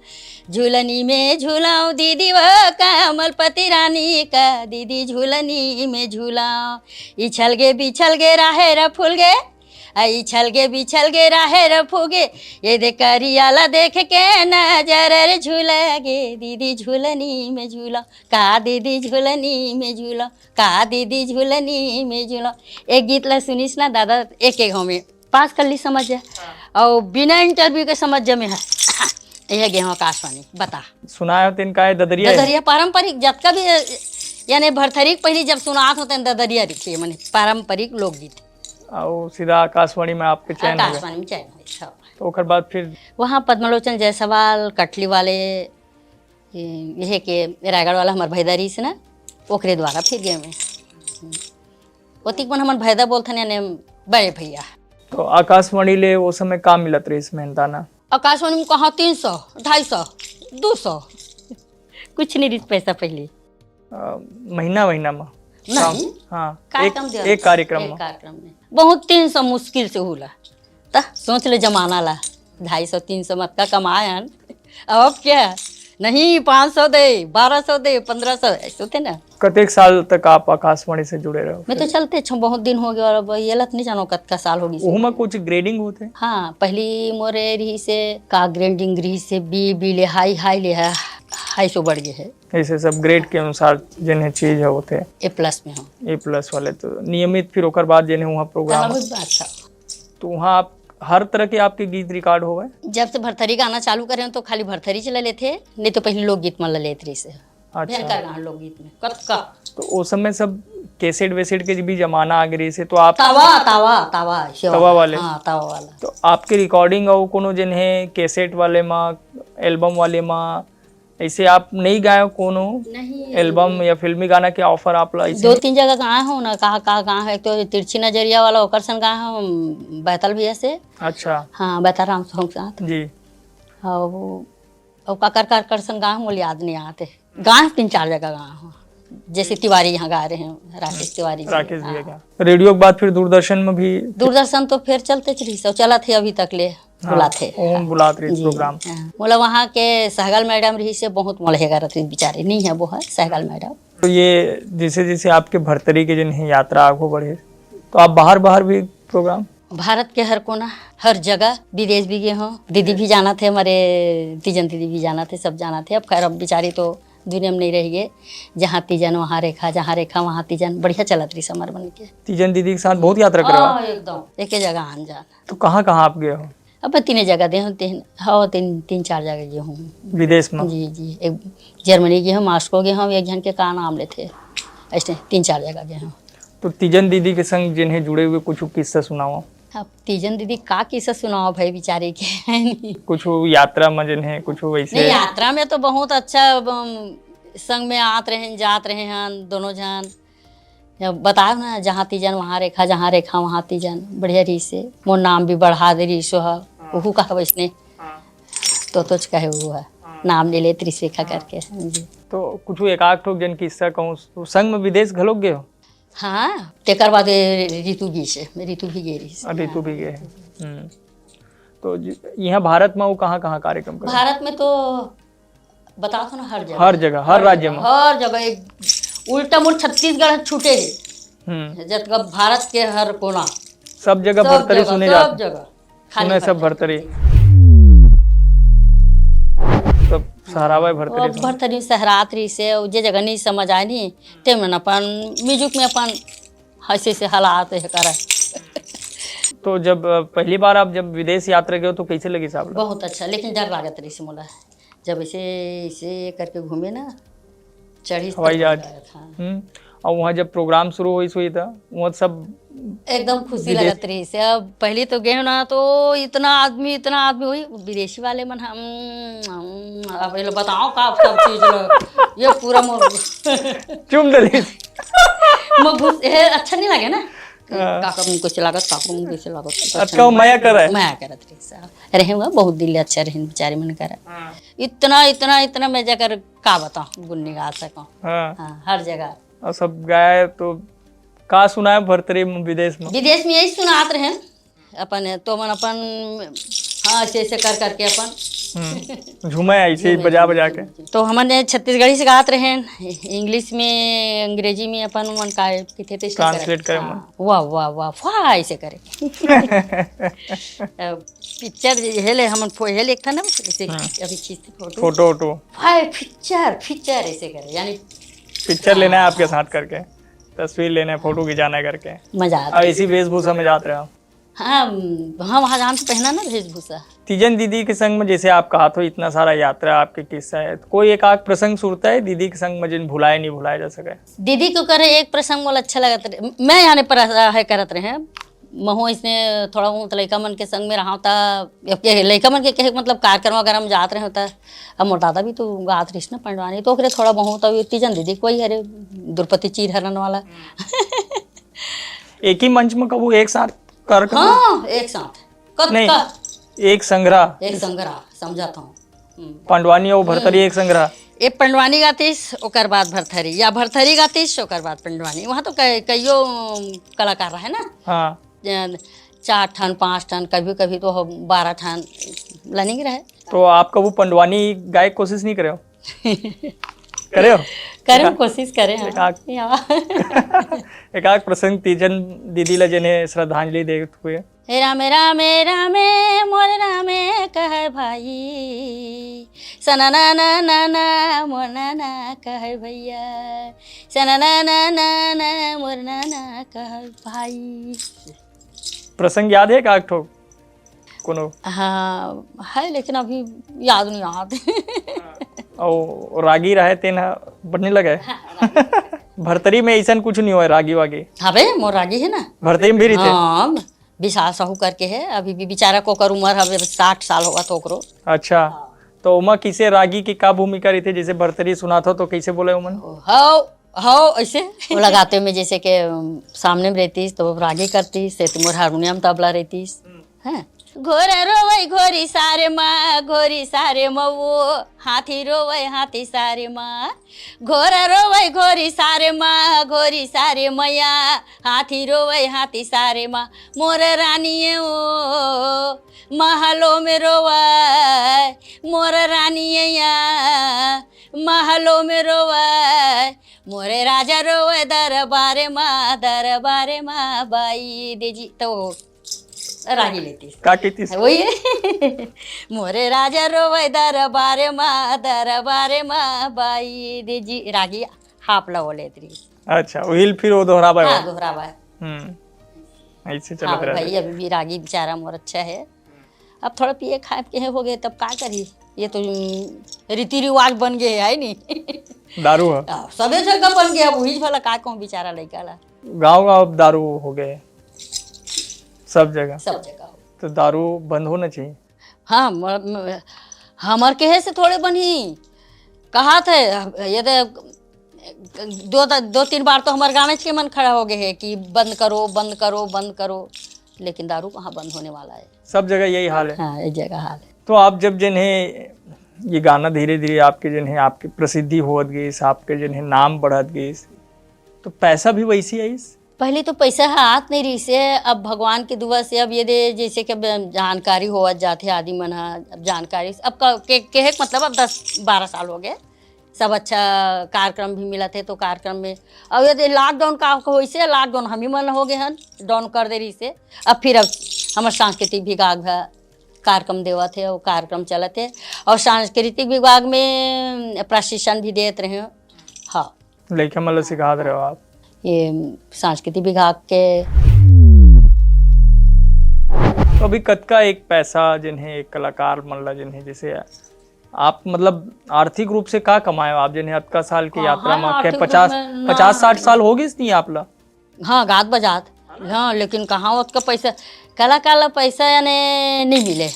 झूलनी में झूलऊं दीदी वो कमलपति रानी का, दीदी झूलनी में झूलऊं। इछल गे बिछल गे राहेर फूल गे, आ इछल गे बिछल गे राहेर फूगे, ये दे करिया ला देख के नजर रे झूल गे, दीदी झूलनी में झूलऊं, का दीदी झूलनी में झूलऊं, का दीदी झूलनी में झूलऊं। एक गीत ला सुनिस ना दादा, एक एक हमें पास कर ली समझ जा, और बिना इंटरव्यू के समझ जा में है। यह गे हो आकाशवाणी, बता। सुनाए होते इनका ये ददरिया है? ददरिया पारंपरिक, जतका भी, यानी भरथरी के पहली जब सुनात होते हैं, ददरिया रखिए, माने पारंपरिक लोकगीत। और सीधा आकाशवाणी में आपके चयन हो गया? आकाशवाणी में चयन हुई, हाँ। तो ओकर बाद फिर? वहाँ पद्मलोचन जायसवाल, कटली वाले, ये, यह के रायगढ़ वाला हमार भैदा रहीस ना, ओकरे द्वारा फिर गए मैं। ओतिक मन हमन भैदा बोलथन, यानी बड़े भैया। तो आकाशवाणी ले वो समय का मिलत रहीस मेहनताना? आकाशवाणी में कहाँ तीन सौ, ढाई सौ, दो सौ, कुछ नहीं रहीस पैसा पहले। अ, महीना, महीना में? नहीं। हाँ, कार्यक्रम एक, दे एक कार्यक्रम एक में। कार्यक्रम में बहुत तीन सौ मुश्किल से होला। त सोच ले जमाना ला, ढाई सौ, तीन सौ मत का कमाए हन। अब क्या? नहीं, पाँच सौ दे, बारह सौ दे, पन्द्रह सौ, ऐसे होते ना। कतेक साल तक आप आकाशवाणी से जुड़े रहो? मैं तो चलते छो, बहुत दिन हो गया, और अब ये लत नहीं जानो कतका साल हो गई। ओहू में कुछ grading होते? हाँ, पहली मोरे रही से का grading रही से B, B ले high, high ले है, high से बढ़ गए है। ऐसे सब grade के अनुसार जिन्हें चीज है होते। A plus में हो। A plus वाले तो नियमित, फिर ओकर बाद जिन्हें वहाँ program। हाँ, वही बात था। तो वहाँ आप हर तरह के आपके गीत record हो गए? जब से भरथरी गाना चालू करे हो तो खाली भरथरी चला लेते, नहीं तो पहले लोकगीत मन ला लेते रही से। अच्छा। भयंकर गाना लोकगीत में, कतका। तो उस समय सब cassette वेसेट के भी जमाना आ गई से, तो आप तवा, तवा, तवा, श्योर। तवा वाले? हाँ, तवा वाला। तो आपके recording और कोनो जिन्हें cassette वाले मा, album वाले मा, ऐसे आप नहीं गाए हो कोनो नहीं। Album या फिल्मी गाना के offer आप ला ऐसे? दो तीन जगह गाए हो ना, कहाँ, कहाँ, कहाँ है, तो तिरछी नजरिया वाला ओकर सन गाए हो, बैतल भैया से। अच्छा। हाँ, बैतल राम साहू के साथ। जी। हाँ, वो, वो काकर, काकर सन गाए हो, मोला याद नहीं आते। गाए हो, तीन चार जगह गाए हो। जैसे तिवारी यहाँ गा रहे हैं, राकेश तिवारी जी। राकेश भैया का रेडियो के बाद फिर दूरदर्शन में भी? दूरदर्शन तो फिर चलते चली, सब चलत हे अभी तक ले। बुलात हे। ओम बुलात रहिस प्रोग्राम। मोला वहाँ के सहगल मैडम रहिस हे, बहुत मोला हे करत रहिस बिचारी, नहीं है वो है सहगल मैडम। तो ये जैसे जैसे आपके भरतरी के जिन हे यात्रा आगू बढ़े, तो आप बाहर बाहर भी प्रोग्राम? भारत के हर कोना, हर जगह, विदेश भी गे हों। दीदी भी जानत हे, हमारे तीजन दीदी भी जानत हे, सब जानत हे। अब खैर, अब बिचारी तो दुनिया में नहीं रहि गे। जहाँ तीजन वहाँ रेखा, जहाँ रेखा वहाँ तीजन, बढ़िया चलत रहिस हमर मन के। तीजन दीदी के साथ बहुत यात्रा करे हो? हाँ, एकदम एके जगह आन जान। तो कहाँ कहाँ आप गए हो? अब तीने जगह दे हों, तीन, हाँ, तीन, तीन चार जगह गे हों। विदेश में? जी जी, एक जर्मनी गे हों, मॉस्को गे हों, एक झन के का नाम लेथे, ऐसे तीन चार जगह गे हों। तो तीजन दीदी के संग जिन्हें जुड़े हुए कुछ किस्सा सुनाओ। अब तीजन दीदी का किस्सा सुनाओ भाई, बिचारी के। कुछ यात्रा में जिन्हें कुछ वैसे? नहीं, यात्रा में तो बहुत अच्छा, अम, संग में आत रहे, जात रहे हैं दोनों जन। जब बताओ ना, जहाँ तीजन वहाँ रेखा, जहाँ रेखा वहाँ तीजन, बढ़िया रहिस हे। मोर नाम भी बढ़ा दे रहिस हे, ओहू कहा वैसने। तो तोच कहे वो है, नाम ले लेत रहिस रेखा करके। जी। तो कुछ एक आध ठोक जन किस्सा कहूँ, संग में विदेश घलोक गए हो? हाँ, तेकर बाद रितु भी से, रितु भी गे रहिस। रितु भी गए हैं। हम्म। तो ज- यहाँ भारत में वो कहाँ कहाँ कार्यक्रम करे? भारत में तो बताओ ना, हर जगह। हर जगह, हर राज्य में? हर जगह एक उल्टा मुड़ छत्तीसगढ़ छूटे गे। हम्म। जतका भारत के हर कोना, सब जगह सब भरतरी जगह, सुने सब जाते? जगह खाली सुने सब भरतरी। भरतरी। सब सहरावा भरतरी अब सुने। भरतरी सहरात रहिस हे, जे जगह नहीं समझ आए नहीं, ते मन अपन म्यूजिक में अपन हंसी से हालात हे करे। तो जब अ, पहली बार आप जब विदेश यात्रा गए हो तो कैसे लगी साहब? बहुत अच्छा, लेकिन डर लागत रहिस हे मोला। जब ऐसे, ऐसे करके घूमे ना, चढ़ी हवाई जहाज। हाँ। हम्म। और वहाँ जब प्रोग्राम शुरू होइस होइस था, वहाँ सब एकदम खुशी विदेश- लगत रहिस हे। अब पहली तो गए ना, तो इतना आदमी, इतना आदमी होही, विदेशी वाले मन हम, हम अब ये लो बताओ का सब चीज लो, ये पूरा मोर चुम दलिस। मोर घुस, हे अच्छा नहीं लगे ना। हाँ। काका मन कुछ लागत, काका मन कुछ लागत। अतका मया करे। मया करत रहिस हे। रहे हुआ बहुत दिल अच्छा रहे बिचारी मन करा। इतना, इतना, इतना मैं जाकर का बताऊँ, गुन नहीं गा सकूँ। हाँ। हाँ, हर जगह। और सब गाए तो का सुनाए भरतरी में विदेश में? विदेश में यही सुनात रहे अपन, तो मन अपन, हाँ, ऐसे ऐसे कर करके अपन। हम्म। झूमे ऐसे ही बजा बजा के। तो हमन ने छत्तीसगढ़ी से गात रहे, इंग्लिश में, अंग्रेजी में अपन मन का किथे ते Translate करे मन। वाह वाह वाह वाह ऐसे करे। अब पिक्चर ये ले, हमन फो-, ये ले एक था ना, इसे अभी खींचते फोटो। फोटो वोटो। हाय पिक्चर, पिक्चर ऐसे करे, यानी पिक्चर लेना है आपके साथ करके, तस्वीर लेना है, फोटो खिंचाना है करके। मजा आता और है। इसी वेशभूषा में जात रहे हो? हाँ, हम, हम वहाँ जान तो पहना ना वेशभूषा। तीजन दीदी के संग में जैसे आप कहा थो इतना सारा यात्रा आपके किस्सा है, तो कोई एक आध प्रसंग सुरता है दीदी के संग में जिन भुलाए नहीं भुलाए जा सके? दीदी के करे एक प्रसंग मोला अच्छा लगत रहे, मैं यानी पर है करत रहे, महू इसने थोड़ा बहुत लइका मन के संग में रहा था, लइका मन के कहे मतलब कार्यक्रम वगैरह में जात रहे होता। अब मोर दादा भी तो गात रहिस ना पंडवानी, तो ओकरे थोड़ा बहुत अभी तीजन दीदी कोई हरे द्रौपदी चीर हरण वाला। एक ही मंच में कबू एक साथ कार्यक्रम? हाँ, एक साथ। कब नहीं, का? एक संग्रह। एक संग्रह, समझा था हूँ। हम्म। पंडवानी और भरतरी एक संग्रह। एक पंडवानी गातीस, ओकर बाद भरथरी, या भरथरी गातीस, ओकर बाद पंडवानी। वहाँ तो कई, कईयो कलाकार रहे ना। हाँ। चार ठन, पाँच ठन, कभी कभी तो बारह ठन लाइनिंग रहे। तो आप कबू पंडवानी गाए के कोशिश नहीं करे हो? करे हो? करे हम, कोशिश करे हम। एक आध- या। एक आध प्रसंग तीजन दीदी ला जेने श्रद्धांजलि देत हुए। हे रामे, रामे, रामे, मोर रामे कहे भाई, सना ना ना ना ना, मोर ना ना कहे भैया, सना ना ना ना ना, मोर ना ना कहे भाई। प्रसंग याद है का एक ठो कोनो? हाँ, है, लेकिन अभी याद नहीं आत। और रागी रहे तेन ह बढ़ने लगे। भरतरी में ऐसा कुछ नहीं हुआ रागी वागी? हवे, मोर रागी है ना। भरतरी में भी रहिथे? हाँ, विशाल साहू करके है, अभी भी बेचारा को ओकर उम्र हवे साठ साल होगा तो ओकरो। अच्छा, तो ओमा किसे रागी की का भूमिका रहिथे? जैसे भरतरी सुनात हो तो कैसे बोले ओमन? हाउ, हाउ, ऐसे। वो लगाते में जैसे कि, अम, सामने में रहतीस तो रागी करतीस, से तुम्हार हारमोनियम तबला रहतीस। हैं? घोर रोवै घोरी सारे मा, घोरी सारे मा वो, हाथी रोवै हाथी सारे मा। घोर रोवै घोरी सारे मा, घोरी सारे मैया, हाथी रोवै हाथी सारे मा। मोर रानी ए ओ, महलो में रोवै, मोर रानी ए या, महलो में रोवै, मोरे राजा रोवै दरबारे मा, दरबारे मा बाई दे जी। तो रागी लेती। का कहती? वही। मोरे राजा रोवै दरबारे मा, दरबारे मा बाई दे जी। रागी हाप ला वो लेत रही। अच्छा, वही फिर वो दोहराबा हाँ, हो। दोहराबा है। हम्म, ऐसे हाँ चलत रहता। भाई, अभी भी रागी बेचारा मोर अच्छा है। अब थोड़ा पिए खाए के हो गए, तब का करी? ये तो, हम्म, रीति रिवाज बन गए है, है नी? दारू है। हाँ, सबे जगह बन गया, अब वही वाला का कहूँ बेचारा लइका ला। गाँव गाँव अब दारू हो गए, सब जगह। सब जगह हो। तो दारू बंद होना चाहिए। हाँ, म-, म-, हमर कहे से थोड़े बनही, कहा थे, ये दे, दो, दो तीन बार तो हमारे गाँव के मन खड़ा हो गए है कि बंद करो, बंद करो, बंद करो, लेकिन दारू कहाँ बंद होने वाला है? सब जगह यही हाल है। हाँ, एक जगह हाल है। तो आप जब जिन्हें ये गाना धीरे धीरे आपके जिन्हें आपकी प्रसिद्धि होत गई, आपके जिन्हें नाम बढ़त गई, तो पैसा भी वैसे ही आइस? पहले तो पैसा ह आत नहीं रहिस हे, अब भगवान के दुआ से अब ये दे जैसे कि अब जानकारी होवत जाथे आदमी मन ह, अब जानकारी अब क-, के, केहे के मतलब अब दस बारह साल हो गए, सब अच्छा कार्यक्रम भी मिलत हे तो कार्यक्रम में, अब ये दे lockdown का होइस हे, lockdown हम ही मन हो गए हन, down कर दे रहिस हे। अब फिर अब हमर सांस्कृतिक विभाग ह कार्यक्रम देवत हे, वो कार्यक्रम चलत हे और सांस्कृतिक विभाग में प्रशिक्षण भी देत रहे हो। हाँ। लइका मन ल सिखात रहे हो आप? ये सांस्कृतिक विभाग के। तो अभी कतका एक पैसा जिन्हें एक कलाकार मन ल जिन्हें जैसे आप मतलब आर्थिक रूप से का कमाए हो आप जिन्हें अतका साल के हाँ, यात्रा हाँ, में के आर्थिक रूप पचास, में ना पचास साठ साल हो गइस नहीं आप ला? हाँ, गात बजात। हाँ, लेकिन कहाँ ओतका पैसा, कलाकार ला पैसा याने नहीं मिले,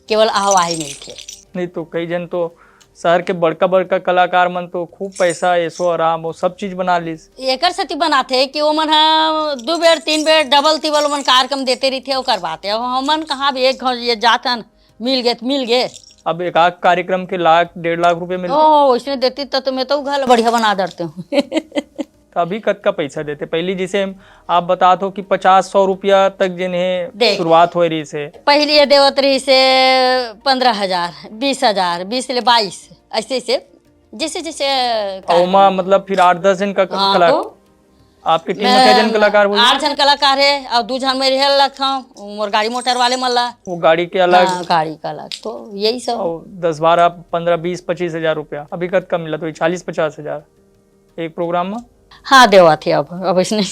केवल आवाही मिलथे। नहीं तो कई जन तो शहर के बड़का बड़का कलाकार मन तो खूब पैसा, ऐशो आराम, वो सब चीज बना लिस। एकर सेती बनाथे कि ओमन ह दू बेर, तीन बेर, double तिबल ओमन कार्यक्रम देते रहिथे, ओकर बात हे। अब हमन कहाँ भी एक घाव ये जाथन, मिल गे त मिल गे। अब एक आध कार्यक्रम के लाख, डेढ़ लाख रुपए मिलथे। ओ, वैसने देती त, तो मैं तो घर बढ़िया बना डरते हूँ। तो अभी कतका पैसा देथे? पहली जैसे आप बतात हो कि पचास, सौ रुपया तक जिन्हें देख। शुरुआत होए रहिस हे। पहली ये देवत रहिस हे पन्द्रह हजार, बीस हजार, बीस ले बाईस, ऐसे ऐसे, जैसे जैसे और ओमा मतलब फिर आठ दस जन का हाँ, कला-, तो आपके टीम में मैं कै जन कलाकार होही? आठ जन कलाकार हे और दू जन मैं रेहे लगथंव, मोर गाड़ी मोटर वाले मन ला। वो गाड़ी के अलग? हाँ, गाड़ी का अलग, तो यही सब। और दस, बारह, पन्द्रह, बीस, पच्चीस हजार रुपया, अभी कतका मिलत होही? चालीस, पचास हजार एक प्रोग्राम में? हाँ, देवत हे अब, अब इसने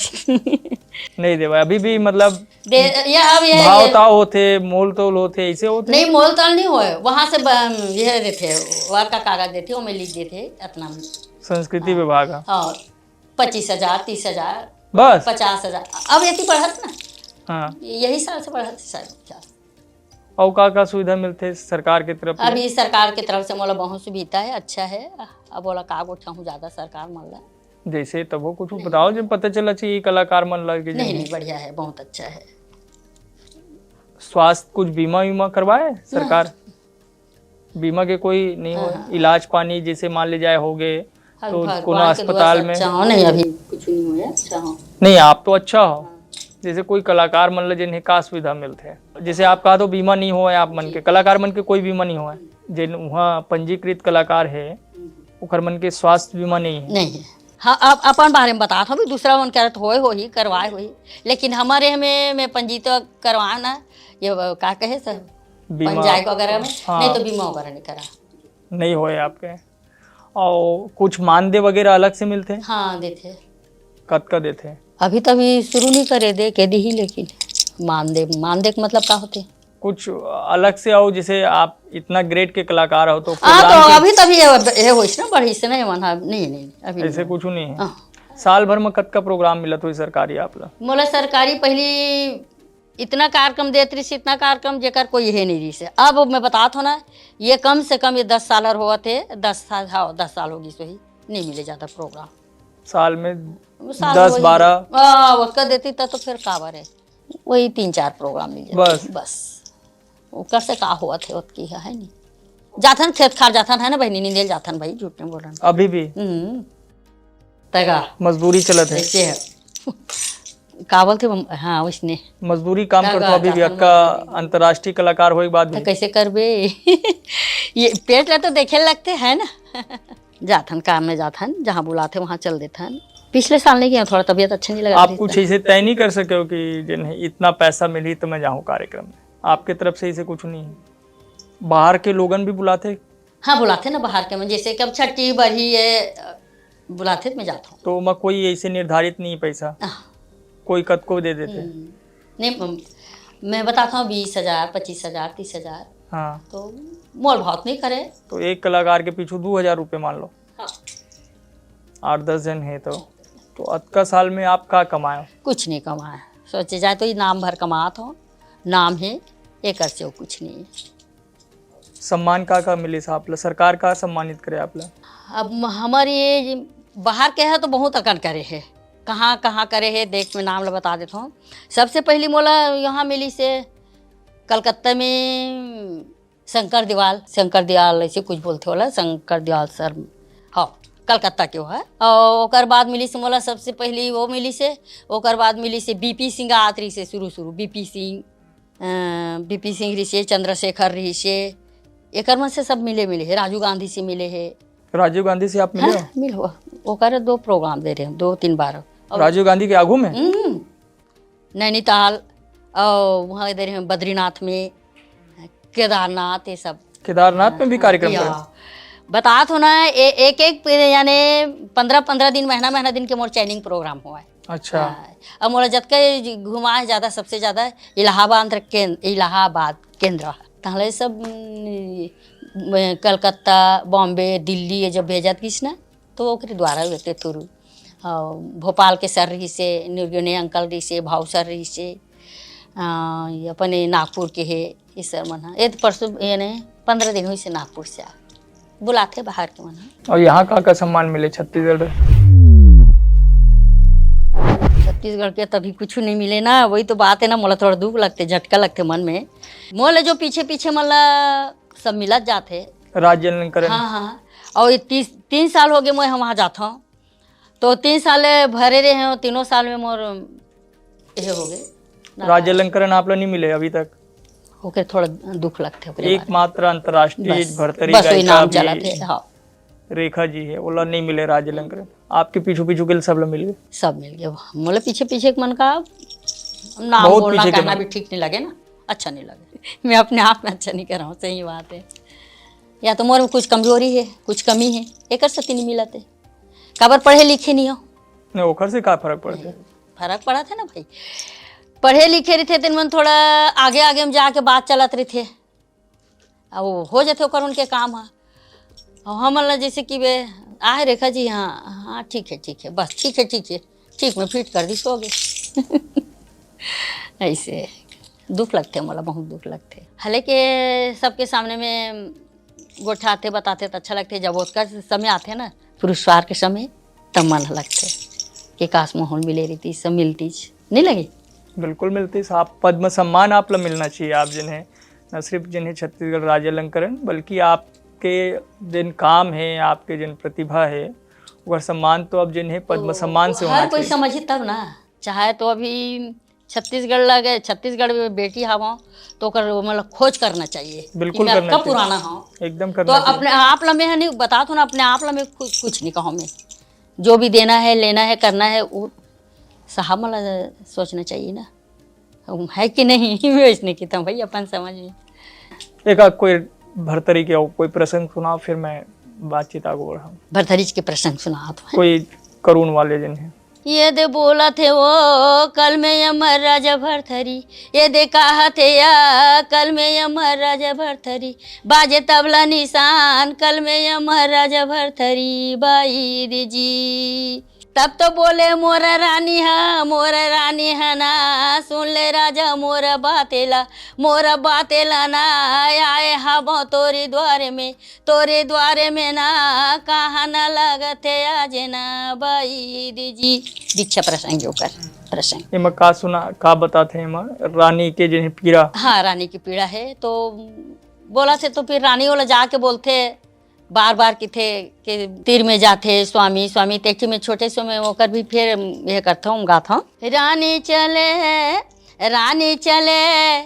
नहीं देवा, अभी भी मतलब दे, ये अब ये, भाव ये ताव होथे, मोल तोल होथे, ऐसे होथे? नहीं, मोल तोल नहीं होए, वहाँ से ब-, ये देथे, वर्क का कागज देथे, वो में लिख देथे, इतना में। संस्कृति हाँ। विभाग है। हाँ, पच्चीस हजार, तीस हजार, बस? पचास हजार, अब यही बढ़त ना। हाँ। यही साल से बढ़त, साल से। अउ का का सुविधा मिलथे सरकार के तरफ ले? अभी सरकार के तरफ से मोला बहुत सुविधा है, अच्छा है। अब ओला का गोठाहूँ ज्यादा सरकार मन ला। जैसे तब वो कुछ बताओ, जब पता चला चाहिए कलाकार मन ला कि नहीं, नहीं, बढ़िया है, बहुत अच्छा है। स्वास्थ्य कुछ बीमा वीमा करवाए सरकार? बीमा के कोई नहीं हाँ, होए? हाँ। इलाज पानी जैसे मान ले जाए हो गए, अब तो भगवान कोनो के दुआ अस्पताल से में? अच्छा हो, नहीं, अभी कुछ नहीं हुआ, अच्छा हो। नहीं, आप तो अच्छा हो। हाँ। जैसे कोई कलाकार मन ल जिन्हें का सुविधा मिलथे? जैसे आप कहा तो बीमा नहीं होए आप मन के, जी। कलाकार मन के कोई बीमा नहीं होए। जिन वहाँ पंजीकृत कलाकार है, हम्म। ओकर मन के स्वास्थ्य बीमा नहीं है। नहीं है। हाँ, अब अपन बारे में बतात हूँ, अभी दूसरा मन के तो होए होही, करवाए होही, लेकिन हमारे हमें, मैं पंजीकृत करवाए ना, ये वो का कहे सर, बीमा। पंचायत वगैरह में, हाँ। नहीं तो बीमा वगैरह नहीं करा। नहीं होए आपके? और कुछ मानदेय वगैरह अलग से मिलथे? हाँ, देथे। कतका देथे? अभी तो अभी शुरू नहीं करे, दे के दिही, लेकिन मानदेय, मानदेय के मतलब का होथे? कुछ अलग से आओ, जैसे आप इतना ग्रेड के कलाकार हो तो हाँ, प्रोग्राम तो के अभी तभी ये, ये होइस ना, बढ़िस ना, ये मन, हाँ, नहीं, नहीं, अभी ऐसे नहीं। कुछ नहीं है? हाँ। साल भर में कतका प्रोग्राम मिलत होही सरकारी आप ला? मोला सरकारी पहली इतना कार्यक्रम देत रहिस, इतना कार्यक्रम जेकर कोई हे नहीं रहिस हे। अब मैं बतात हूँ ना, ये कम से कम ये दस साल हर होवत हे, दस साल, हाँ, दस साल हो गइस होही, नहीं मिले ज्यादा प्रोग्राम। साल में साल दस, वही, बारह? हाँ, ओतका देती त तो फिर काबर हे, वही तीन चार प्रोग्राम मिल जाते। बस? बस। ओकर से का होवत हे, ओतकी हे, हे नी? जाथन खेत खार जाथन, हे ना बहिनी, नींदे ल जाथन भाई, झूठ नहीं बोलन। अभी भी? हम्म। तगा। मजदूरी चलत हे। ऐसे हे। का बोलथे वो? हाँ, वइसने। मजदूरी काम तगा करथो अभी भी, जाथन अक्का मजदूरी। अंतर्राष्ट्रीय कलाकार होए के बाद त भी। कैसे करबे? ये पेट ला तो देखे लगथे, हे ना? जाथन, काम में जाथन, जहाँ बुलाथे, वहाँ चल देथन। पिछले साल नहीं गए, थोड़ा तबीयत अच्छा नहीं लगा आप रही कुछ था। ऐसे तय नहीं कर सके हो कि जिन्हें इतना पैसा मिली तो मैं जाऊँ कार्यक्रम में? आपके तरफ से ऐसे कुछ नहीं है? बाहर के लोगन भी बुलाथे? हाँ, बुलाथे ना बाहर के मन, जैसे कि अब छठी बरही हे, बुलाथे त मैं जात हूँ। तो ओमा कोई ऐसे निर्धारित नहीं है पैसा? आह। कोई कतको दे देथे? हम्म। नहीं, म-, मैं बताता हूँ, बीस हजार, पच्चीस हजार, तीस हजार। हाँ। तो मोल भाव नहीं करे। तो एक कलाकार के पीछू दू हजार रुपये मान लो। हाँ। आठ दस जन हे तो, तो अतका साल में आप का कमाए हो? कुछ नहीं कमाए, सोचे जाए तो ये नाम भर कमात हो, नाम हे, एकर से कुछ नहीं। सम्मान का का मिलिस आप ला? सरकार का सम्मानित करे आप ला? अब म-, हमर ये बाहर के हे तो बहुत अकन करे हे, कहाँ कहाँ करे हे, देख मैं नाम ला बता देत हूँ। सबसे पहली मोला यहाँ मिलिस हे कलकत्ता में शंकर दीवाल, शंकर दीवाल ऐसे कुछ बोलथे ओला, शंकर दीवाल सर, हाँ, कलकत्ता के वो हे। और ओकर बाद मिलिस हे मोला, सबसे पहली वो मिलिस हे, ओकर बाद मिलिस हे बीपी सिंह आत रहिस हे शुरू शुरू, बीपी सिंह, अ, बीपी सिंह रहिस हे, चंद्रशेखर रहिस हे, एकर मन से सब मिले मिले हे, राजीव गांधी से मिले हे। राजीव गांधी से आप मिले हो? हाँ, मिले हो। ओकर दो प्रोग्राम दे रहे हैं, दो तीन बार। और राजीव गांधी के आगू में? हम्म, नैनीताल और वहाँ दे रहे हैं बद्रीनाथ में, केदारनाथ, ये सब। केदारनाथ में भी कार्यक्रम या। करे? बतात हो ना, ए-, एक एक पे-, यानी पंद्रह पंद्रह दिन, महीना महीना दिन के मोर चैनिंग प्रोग्राम हुआ है। अच्छा। हाँ, अब मोला जतका घुमा है ज्यादा, सबसे ज्यादा इलाहाबाद केंद्र, इलाहाबाद केंद्र है। ताहले सब, उम, कलकत्ता, बॉम्बे, दिल्ली, ये जब भेजत गिस ना, तो ओकरे द्वारा होते through। और भोपाल के सर रहिस हे, निर्गुणे अंकल रहिस हे, भाव सर रहिस हे, आ, ये अपने नागपुर के हे, ये सर मन ह। ये तो परसों, ये ने पंद्रह दिन होइस हे नागपुर से आ। बुलाथे बाहर के मन ह। और यहाँ का का सम्मान मिले छत्तीसगढ़ में? छत्तीसगढ़ के तभी कुछ नहीं मिले ना, वही तो बात है ना, मोला थोड़ा दुख लगथे, झटका लगथे मन में। मोला जो पीछे पीछे मन ला सब मिलत जाथे। राज अलंकरण। हाँ, हाँ। और ये तीस, तीन साल हो गए मैं वहाँ जाता हूँ, तो तीन साल भरे रहे हो, तीनों साल में मोर ये हो गए। राज अलंकरण आप ला नहीं मिले अभी तक? ओकर थोड़ा दुख लगथे ओकरे बारे में। एकमात्र अंतर्राष्ट्रीय बस, भरथरी बस वही गायिका नाम अभी चलत हे, हाँ। रेखा जी हे, ओला नहीं मिले राज अलंकरण। आपके पीछू पीछू के सब ला मिल गए? सब मिल गए। मोला पीछे पीछे के मन का नाम बहुत बोलना पीछे के कहना मन। भी ठीक नहीं लगे ना, अच्छा नहीं लगे। मैं अपने आप में अच्छा नहीं कर रहा हूँ, सही बात है। या तो मोर में कुछ कमजोरी है, कुछ कमी है, एकर सेती नहीं मिलत हे। काबर पढ़े लिखे नहीं हो। नहीं, ओकर से का फर्क पड़थे? फर्क पड़त हे ना भाई, पढ़े लिखे रहिथे तेन मन थोड़ा आगे आगे में जाके बात चलत रहिथे, अब वो हो जाथे ओकर उनके काम ह। और हमन ला जैसे कि बे, आए रेखा जी, हाँ हाँ ठीक है ठीक है, बस ठीक है ठीक है, ठीक में फिट कर दी, सो गए। ऐसे दुख लगथे मोला, बहुत दुख लगथे। हालांकि सबके सामने में गोठियाथे, बताथे त अच्छा लगथे, जब ओतका समय आथे ना, पुरस्कार के समय, तब मन ह लगथे कि काश माहौल मिले रहिती, सब मिलतीच, नहीं लगे? बिल्कुल मिलतीच। आप पद्म सम्मान आप ला मिलना चाहिए, आप जिन्हें, न सिर्फ जिन्हें छत्तीसगढ़ राज्य अलंकरण, बल्कि आपके जिन काम हैं, आपके जिन प्रतिभा है, ओकर सम्मान तो अब जिन्हें पद्म तो सम्मान से हर होना कोई चाहिए। समझी तब ना, चाहे तो अभी छत्तीसगढ़ लगे, छत्तीसगढ़ में बेटी हवं, तो ओकर मतलब खोज करना चाहिए कि बिल्कुल मैं करना कब चाहिए। पुराना हूँ। एकदम तो करना चाहिए। अपने आप ला मैं नहीं बता तो ना, अपने आप ला मैं कुछ, कुछ नहीं कहूँ मैं। जो भी देना है, लेना है, करना है, वो साहब मला सोचना चाहिए ना, हम है कि नहीं। वैसने की तो भाई अपन समझ में। एक आध कोई भरथरी के कोई प्रसंग सुनाओ, फिर मैं बातचीत आगे बढ़ाऊँ। भरथरी के प्रसंग सुनाओ तो। कोई करुण वाले जिन्हें। ये दे बोलत हे वो कल में अमर राजा भरथरी, ये दे कहत हे या कल में अमर राजा भरथरी, बाजे तबला निशान कल में अमर राजा भरथरी, बाई रे जी। तब तो बोले मोर रानी ह, मोर रानी ह ना, सुन ले राजा मोर बातेला, मोर बातेला ना, आए हबो तोरी द्वार में, तोरे द्वारे में ना, कहा न लगथे आज ना बईद जी। दीक्षा प्रसंग ओकर प्रसंग। एमा का सुना, का बताथे एमा? रानी के जे पीड़ा। हाँ, रानी की पीड़ा है। तो बोला थे तो फिर रानी वाला जाके बोलथे, बार बार किथे के तीर में जाथे स्वामी, स्वामी। तेखी में छोटे समय ओकर भी फिर ये करथौं, गाथौं। रानी चले, रानी चले,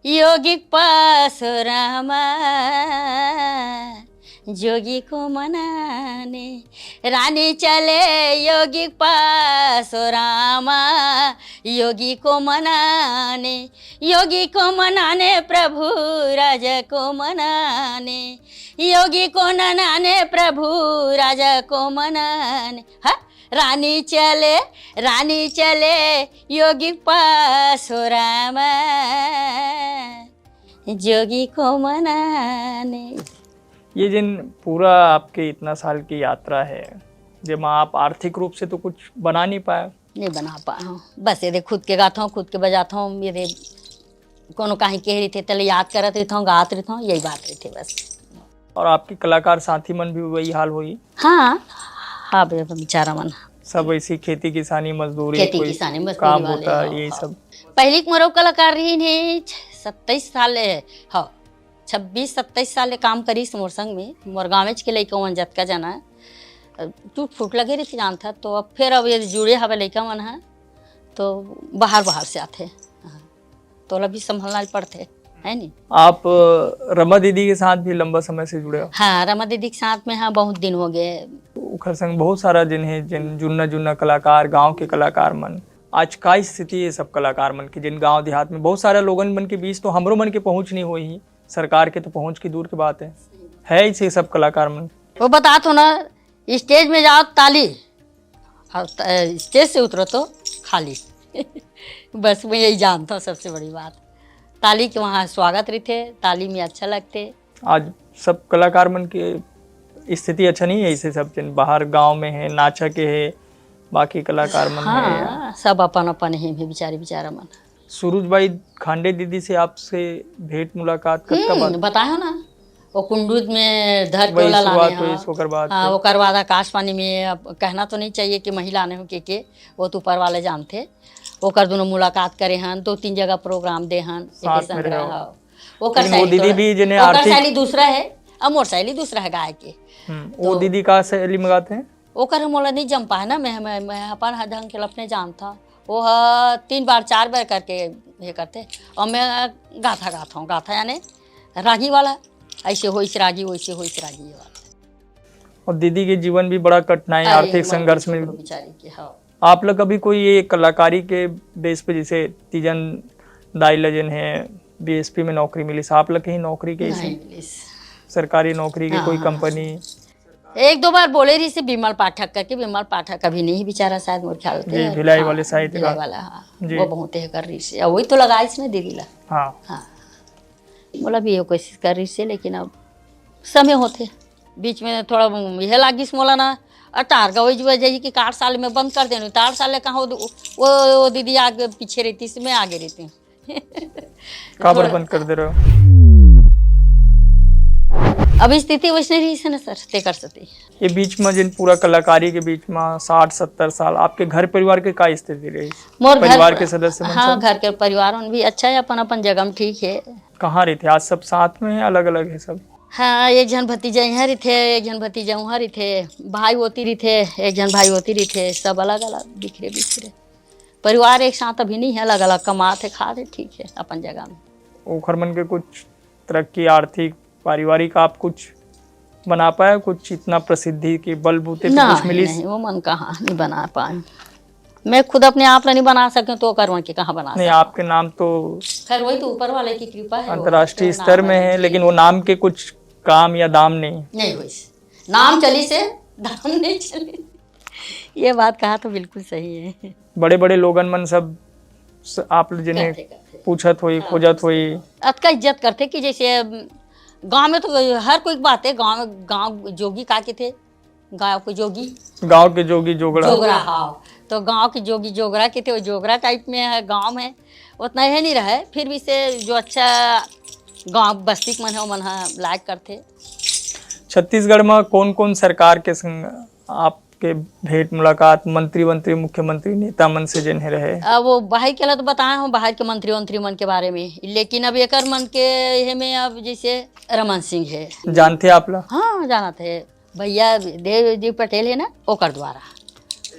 योगिक पास रामा, जोगी को मनाने। रानी चले योगिक पास रामा, योगी को मनाने। योगी को मनाने प्रभु, राजा को मनाने। योगी को मनाने प्रभु, राजा को मनाने। हाँ? रानी चले, रानी चले, योगी पास रामा, जोगी को मनाने। ये जिन पूरा आपके इतना साल की यात्रा है, जेमा आप आर्थिक रूप से तो कुछ बना नहीं पाए। नहीं बना पाए हौं। बस ये दे खुद के गाथौं, खुद के बजाथौं, ये दे कोनो काहीं कहे रहिथे, तेला याद करत रहिथौं, गात रहिथौं, यही बात रहिथे बस। और आपके कलाकार साथी मन भी वही हाल होही? हाँ, हाँ, बे-, बेचारा मन। सब ऐसी खेती किसानी मजदूरी, खेती कोई किसानी मजदूरी काम वाले, होता, हाँ, ये हाँ। सब। पहली के मोरो कलाकार रहिन हे, छ-, सत्ताईस साल ले, हाँ, छब्बीस सत्ताईस साल ले काम करिस मोर संग में, मोर गाँवेच के लइका मन जतका जना, टूट फूट लगे रहिथे जानथा, तो अब फिर अब ये जुड़े हवे लइका मन ह, तो बाहर, बाहर से आथे। हाँ, तोला भी संभलना पड़थे, है नी? आप, अ, रमा दीदी के साथ भी लंबा समय से जुड़े हो? हाँ, रमा दीदी के साथ में, हाँ, बहुत दिन हो गए। ओखर संग बहुत सारा जिन हे, जिन जुन्ना, जुन्ना कलाकार, गांव के कलाकार मन। आज का स्थिति है सब कलाकार मन के, जिन गांव देहात में बहुत सारे लोगन मन के बीच तो हमरो मन के पहुंच नहीं होई, सरकार के तो पहुंच की दूर की बात है। है इसे सब कलाकार मन। वो बता तो ना, stage में जाओ, ताली, और त-, stage से उतरो तो खाली। बस मैं यही जानता हूँ सबसे बड़ी बात, ताली के वहाँ स्वागत रहिथे, ताली में अच्छा लगथे। आज सब कलाकार मन के स्थिति अच्छा नहीं है, इसे सब जन बाहर गांव में है, नाचा के है, बाकी कलाकार मन है। हाँ, सब अपन अपन हे, हे बिचारी बिचारा मन। सुरुज बाई खांडे दीदी से आपसे भेंट मुलाकात कतका हम्म, बार? बताया ना, वो कुंडुद में धर के वही ओला लाने शुरुआत हुई, हाँ। ओकर बाद हाँ, फिर? ओकर बाद आकाशवाणी में, अब कहना तो नहीं चाहिए कि महिला ने हो के, के, वो तो ऊपर वाले जानथे। ओकर दोनों मुलाकात करे हन, दो तीन जगह program दे हन, साथ एके में संग रहे रहे हो। हाँ। ओकर लेकिन वो शैली दीदी थोड़ा, भी जेने ओकर आर्थिक शैली दूसरा है, अब मोर शैली दूसरा है गाय के। हम्म, वो तो दीदी का शैली में गाते हैं? ओकर मोला नहीं जम पाए ना, मैं, मैं, मैं अपन ह ढंग के अपने जानता। वो ह तीन बार, चार बार करके ये करथे। और मैं गाथा गाथा हूँ, गाथा यानी रागी वाला, ऐसे होइस रागी, वैसे होइस रागी, ये वाला। और दीदी के जीवन भी बड़ा कठिनाई, अरे, आर्थिक मत संघर्ष पूछो में। बेचारी के, हाँ। आप लोग कभी कोई ये कलाकारी के बेस पे, जैसे तीजन दाई ल जेन है बीएसपी में नौकरी मिलिस, आप लोग कहीं नौकरी के ऐसे नहीं मिलिस। सरकारी नौकरी के हाँ, कोई हाँ, कंपनी? एक दो बार बोले रहिसे विमल पाठक करके, विमल पाठक अभी नहीं बेचारा, शायद मोर ख्याल से। जी, भिलाई हाँ, वाले साहित्यकार। भिलाई वाला, हाँ। जी। वो बहुत ये कर रहिसे, वही तो लगाइस ना दीदी ला। हाँ। हाँ। मोला भी ये कोशिश कर रहिसे, लेकिन अब समय होथे। बीच में थोड़ा यह लागिस मोला ना, अ, टार गवई जुआ जाही कि कार साल में बंद कर देनु, टार साल ले कहाँ वो, वो, वो दीदी आगे पीछे रहितिस, मैं आगे रहितेंव। काबर थोड़ा बंद कर दे रहे हो? अब स्थिति वैसने रहिस हे ना सर, तेकर सेती। ये बीच में जिन पूरा कलाकारी के बीच में साठ सत्तर साल आपके घर परिवार के का स्थिति रही? मोर घर परिवार के सदस्य मन हाँ, सब? घर के परिवार मन भी अच्छा है, अपन, अपन जगह में ठीक है। कहाँ रहिथे? आज सब साथ में है, अलग-अलग है सब? हाँ, एक झन भतीजा इहाँ रहिथे, एक झन भतीजा उहाँ रहिथे, भाई ओती रहिथे, एक झन भाई ओती रहिथे, सब अलग-अलग, बिखरे-बिखरे। परिवार एक साथ अभी नहीं है, अलग-अलग कमाथे, खाथे, ठीक है, अपन जगह में। ओखर मन के कुछ तरक्की, आर्थिक, पारिवारिक आप कुछ बना पाए, कुछ इतना प्रसिद्धि के बलबूते पे कुछ नहीं, मिलिस? नहीं, वो मन कहाँ, नहीं बना पाए। मैं खुद अपने आप ला नहीं बना सके, तो ओकर मन के कहाँ बना नहीं, सके? आपके नाम तो खैर, वही तो ऊपर वाले की कृपा है, वो अंतर्राष्ट्रीय तो स्तर नाम में है, है, जी। लेकिन वो नाम के कुछ काम या दाम नहीं। नहीं होइस। नाम चलिस हे, दाम नहीं चलिस। ये बात कहा तो बिल्कुल सही है। बड़े-बड़े लोगन मन सब स-, आप ल जेने करथे, करथे। पूछत होई, हाँ, खोजत होई। अतका इज्जत करथे कि जैसे, अम, गाँव में तो हर कोई बात है, गाँव, गाँव जोगी का कथे, गांव के जोगी। गांव के जोगी जोगड़ा। जोगड़ा, हाँ। तो गांव के जोगी जोगड़ा के थे, वो जोगड़ा टाइप में है, गांव में उतना है नहीं रहे, फिर भी से जो अच्छा गांव बस्ती के मन है, वो मन ह लायक करथे। छत्तीसगढ़ में कौन कौन सरकार के संग आपके भेंट मुलाकात, मंत्री वंत्री, मुख्यमंत्री, नेता मन से जिन्हें रहे? अब वो बाहर के ला तो बताए हूँ, बाहर के मंत्री वंत्री मन के बारे में, लेकिन अब एकर मन के ये में अब जैसे रमन सिंह है। जानते आप ला? हाँ, जानत है। भैया देव जी पटेल है ना, ओकर द्वारा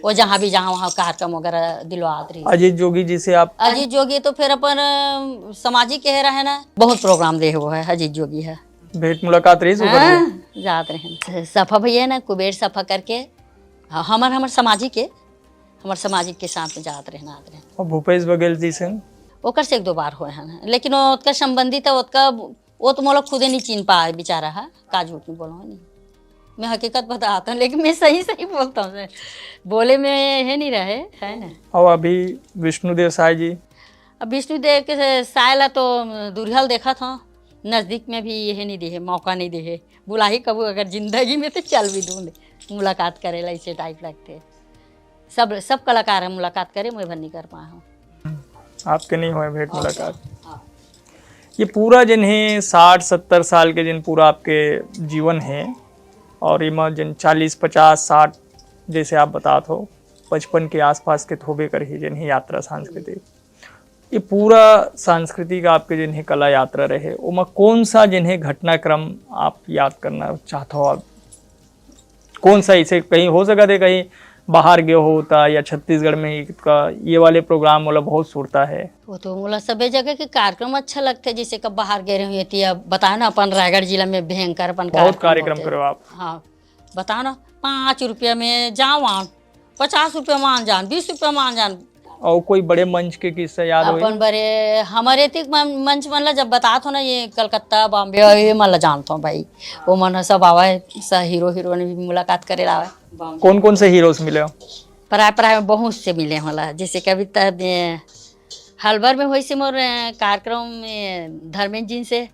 वो जहाँ भी जहाँ वहाँ कार्यक्रम वगैरह दिलवात रही। अजीत जोगी जी से आप? अजीत जोगी तो फिर अपन, अ, सामाजिक के रहे ना, बहुत प्रोग्राम दे वो है, अजीत जोगी है। भेंट मुलाकात रही ओकर से? हाँ, जात रहे। सफा भैया ना, कुबेर सफा करके, हाँ, हमर, हमर सामाजिक के, हमर सामाजिक के साथ में जात रहे ना, आत रहे। और भूपेश बघेल जी से? ओकर से एक दो बार होए हैं, लेकिन वो ओतका संबंधित है, ओतका वो तो मोला खुदे नहीं चिन्ह पाए बेचारा हा, का झूठ नहीं बोलो नहीं, मैं हकीकत बताता हूँ, लेकिन मैं सही सही बोलता हूँ, बोले में है नहीं रहे, है ना। और अभी विष्णुदेव साय जी? अब विष्णुदेव के साय ला तो दूरिहा ले देखत हूँ, नजदीक में भी ये नहीं देहे, मौका नहीं देहे, बुलाही कबू अगर जिंदगी में तो चल भी दूँ मुलाकात करे ला, इसे टाइप लगते। सब, सब कलाकार हम मुलाकात करे, मैं भर नहीं कर पाए हूँ। आपके नहीं होए भेंट मुलाकात। हाँ। ये पूरा जिन है साठ सत्तर साल के जिन पूरा आपके जीवन है, और एमा जिन चालीस, पचास, साठ, जैसे आप बतात हो, पचपन के आसपास के तो होबे करही जिन है यात्रा सांस्कृतिक। ये पूरा सांस्कृतिक आपके जिन है कला यात्रा रहे, ओमा कौन सा जिन है घटनाक्रम आप याद करना चाहत हो? आप कौन सा, इसे कहीं हो सकत है, कहीं बाहर गए हो ता या छत्तीसगढ़ में ही का ये वाले प्रोग्राम मोला बहुत सुरता है? वो तो मोला सबे जगह के कार्यक्रम अच्छा लगथे, जैसे कब बाहर गए रहे हो, ये बताया ना, अपन रायगढ़ जिला में भयंकर अपन बहुत कार्यक्रम कार्यक्रम होथे। करो आप। हाँ, बताओ ना, पाँच रुपया में जावान, पचास रुपया मान जान, बीस रुपया मान जान। और कोई बड़े मंच के किस्सा याद होए? अपन बड़े, हमारे एतिक मन-, मंच मन ला जब बतात हो ना, ये कलकत्ता, बॉम्बे, ये मन ला जानत हो भाई, वो मन ह सब आवे, स-, हीरो हीरोइन भी मुलाकात करे ला आवे। कौन कौन से हीरो से मिले हो? प्राय प्राय बहुत से मिले होला, जैसे कि अभी तक, ए, हलबर में होइस हे मोर, ए, कार्यक्रम में धर्मेंद्र जी से,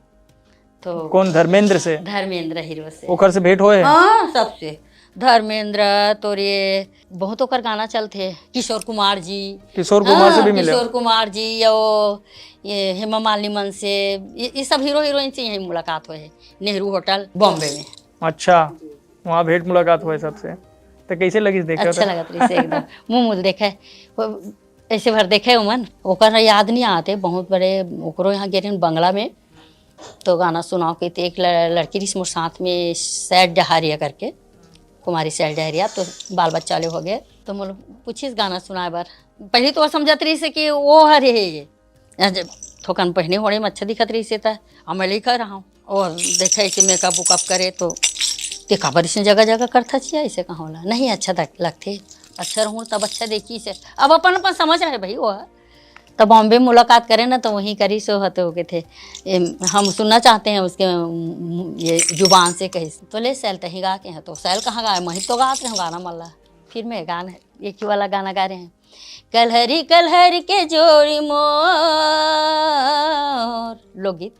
तो कौन, धर्मेंद्र से? धर्मेंद्र हीरो से। ओकर से भेंट होए हे? हाँ, सबसे। धर्मेंद्र, तोरे बहुत ओकर गाना चलथे, किशोर कुमार जी। किशोर कुमार से हाँ, भी मिले? किशोर कुमार जी, या वो, ये हेमा मालिनी मन से, ये, ये सब हीरो हीरोइन से यहीं मुलाकात होए हे, नेहरू होटल, बॉम्बे में। अच्छा, वहाँ भेंट मुलाकात होए सबसे। तो कैसे लगिस देखे अच्छा तो? लगत रहिस एकदम। मुँह मुँह देखे। वो ऐसे भर देखे उमन, ओकर याद नहीं आते, बहुत बड़े ओकरो यहाँ गे रहेन बंगला में, तो गाना सुनाओ के ते एक ल-, लड़की रहिस मोर साथ में, सैड डहारिया करके, कुमारी सैड डहारिया, तो बाल बच्चा ले हो गए, तो मोला पूछिस गाना सुनाए बर। पहले तो वो समझत रहिस कि वो हर हे ये, या जब थोकन पहने होने में अच्छा दिखत रहिस हे, त अब मैं लइका रहा हूँ। और देखे कि मेकअप उकअप करे तो ते काबर इसने जगह जगह करथा छिया, ऐसे कहा होला, नहीं अच्छा लग-, लगथे, अच्छा रहूँ तब अच्छा देखी से। अब अपन अपन समझ रहे भाई वो, तब बॉम्बे मुलाकात करे ना, तो वहीं करी सो हते हो के थे, "एम, हम सुनना चाहते हैं उसके, उम, ये जुबान से कही।" तो ले सैल तही गा के हैं, तो सैल कहाँ गाए, मैं ही तो गात रहे हूँ गाना मल्ला। फिर मैं गाना, एक ही वाला गाना गा रहे हैं, कलहरी कलहरी के जोड़ी मोर, लोकगीत।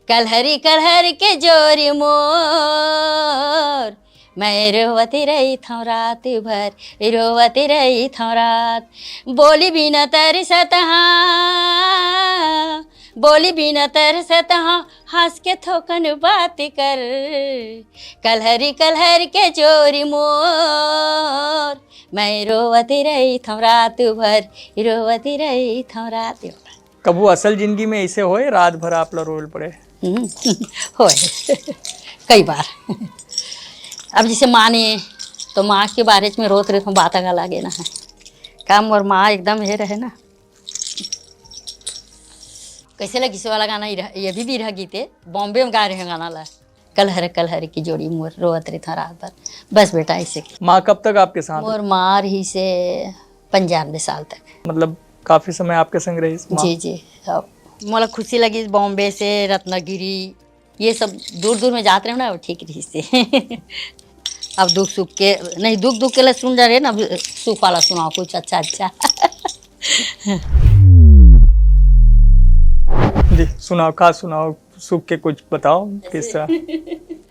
कलहरी कलहरी के जोड़ी मोर, मैं रोवत रहिथौं रात भर, रोवत रहिथौं रात। बोली बिना तरसत हाँ, बोली बिना तरसत हाँ, हंस के थोकन बात कर। कलहरी कलहरी के जोड़ी मोर, मैं रोवत रहिथौं रात भर, रोवत रहिथौं रात भर। कभू असल जिंदगी में ऐसे होए, रात भर आप ला रोवल पड़े? हम्म, होए। कई बार। अब जैसे माँ ने, तो माँ के बारे में रोत रहे तो बात का लागे ना है। काम और माँ एकदम ये रहे ना। कैसे लगिस वाला गाना, ये भी बिरहा गीत है, बॉम्बे में गा रहे हैं गाना ला। कलहर कलहर की जोड़ी मोर, रोवत रहिथौं रात भर। बस बेटा, ऐसे। माँ कब तक आपके साथ? मोर माँ रहिस हे पंचानबे साल तक। मतलब काफी समय आपके संग रहिस माँ? जी, जी। अब मोला खुशी लगिस बॉम्बे से रत्नागिरी, ये सब दूर दूर में जात रहे ना, वो ठीक रहिस हे। अब दुख सुख के, नहीं, दुख दुख के ला सुन जा रहे ना, अब सुख वाला सुनाओ कुछ अच्छा अच्छा। जी, सुनाओ, का सुनाओ, सुख के कुछ बताओ किस्सा।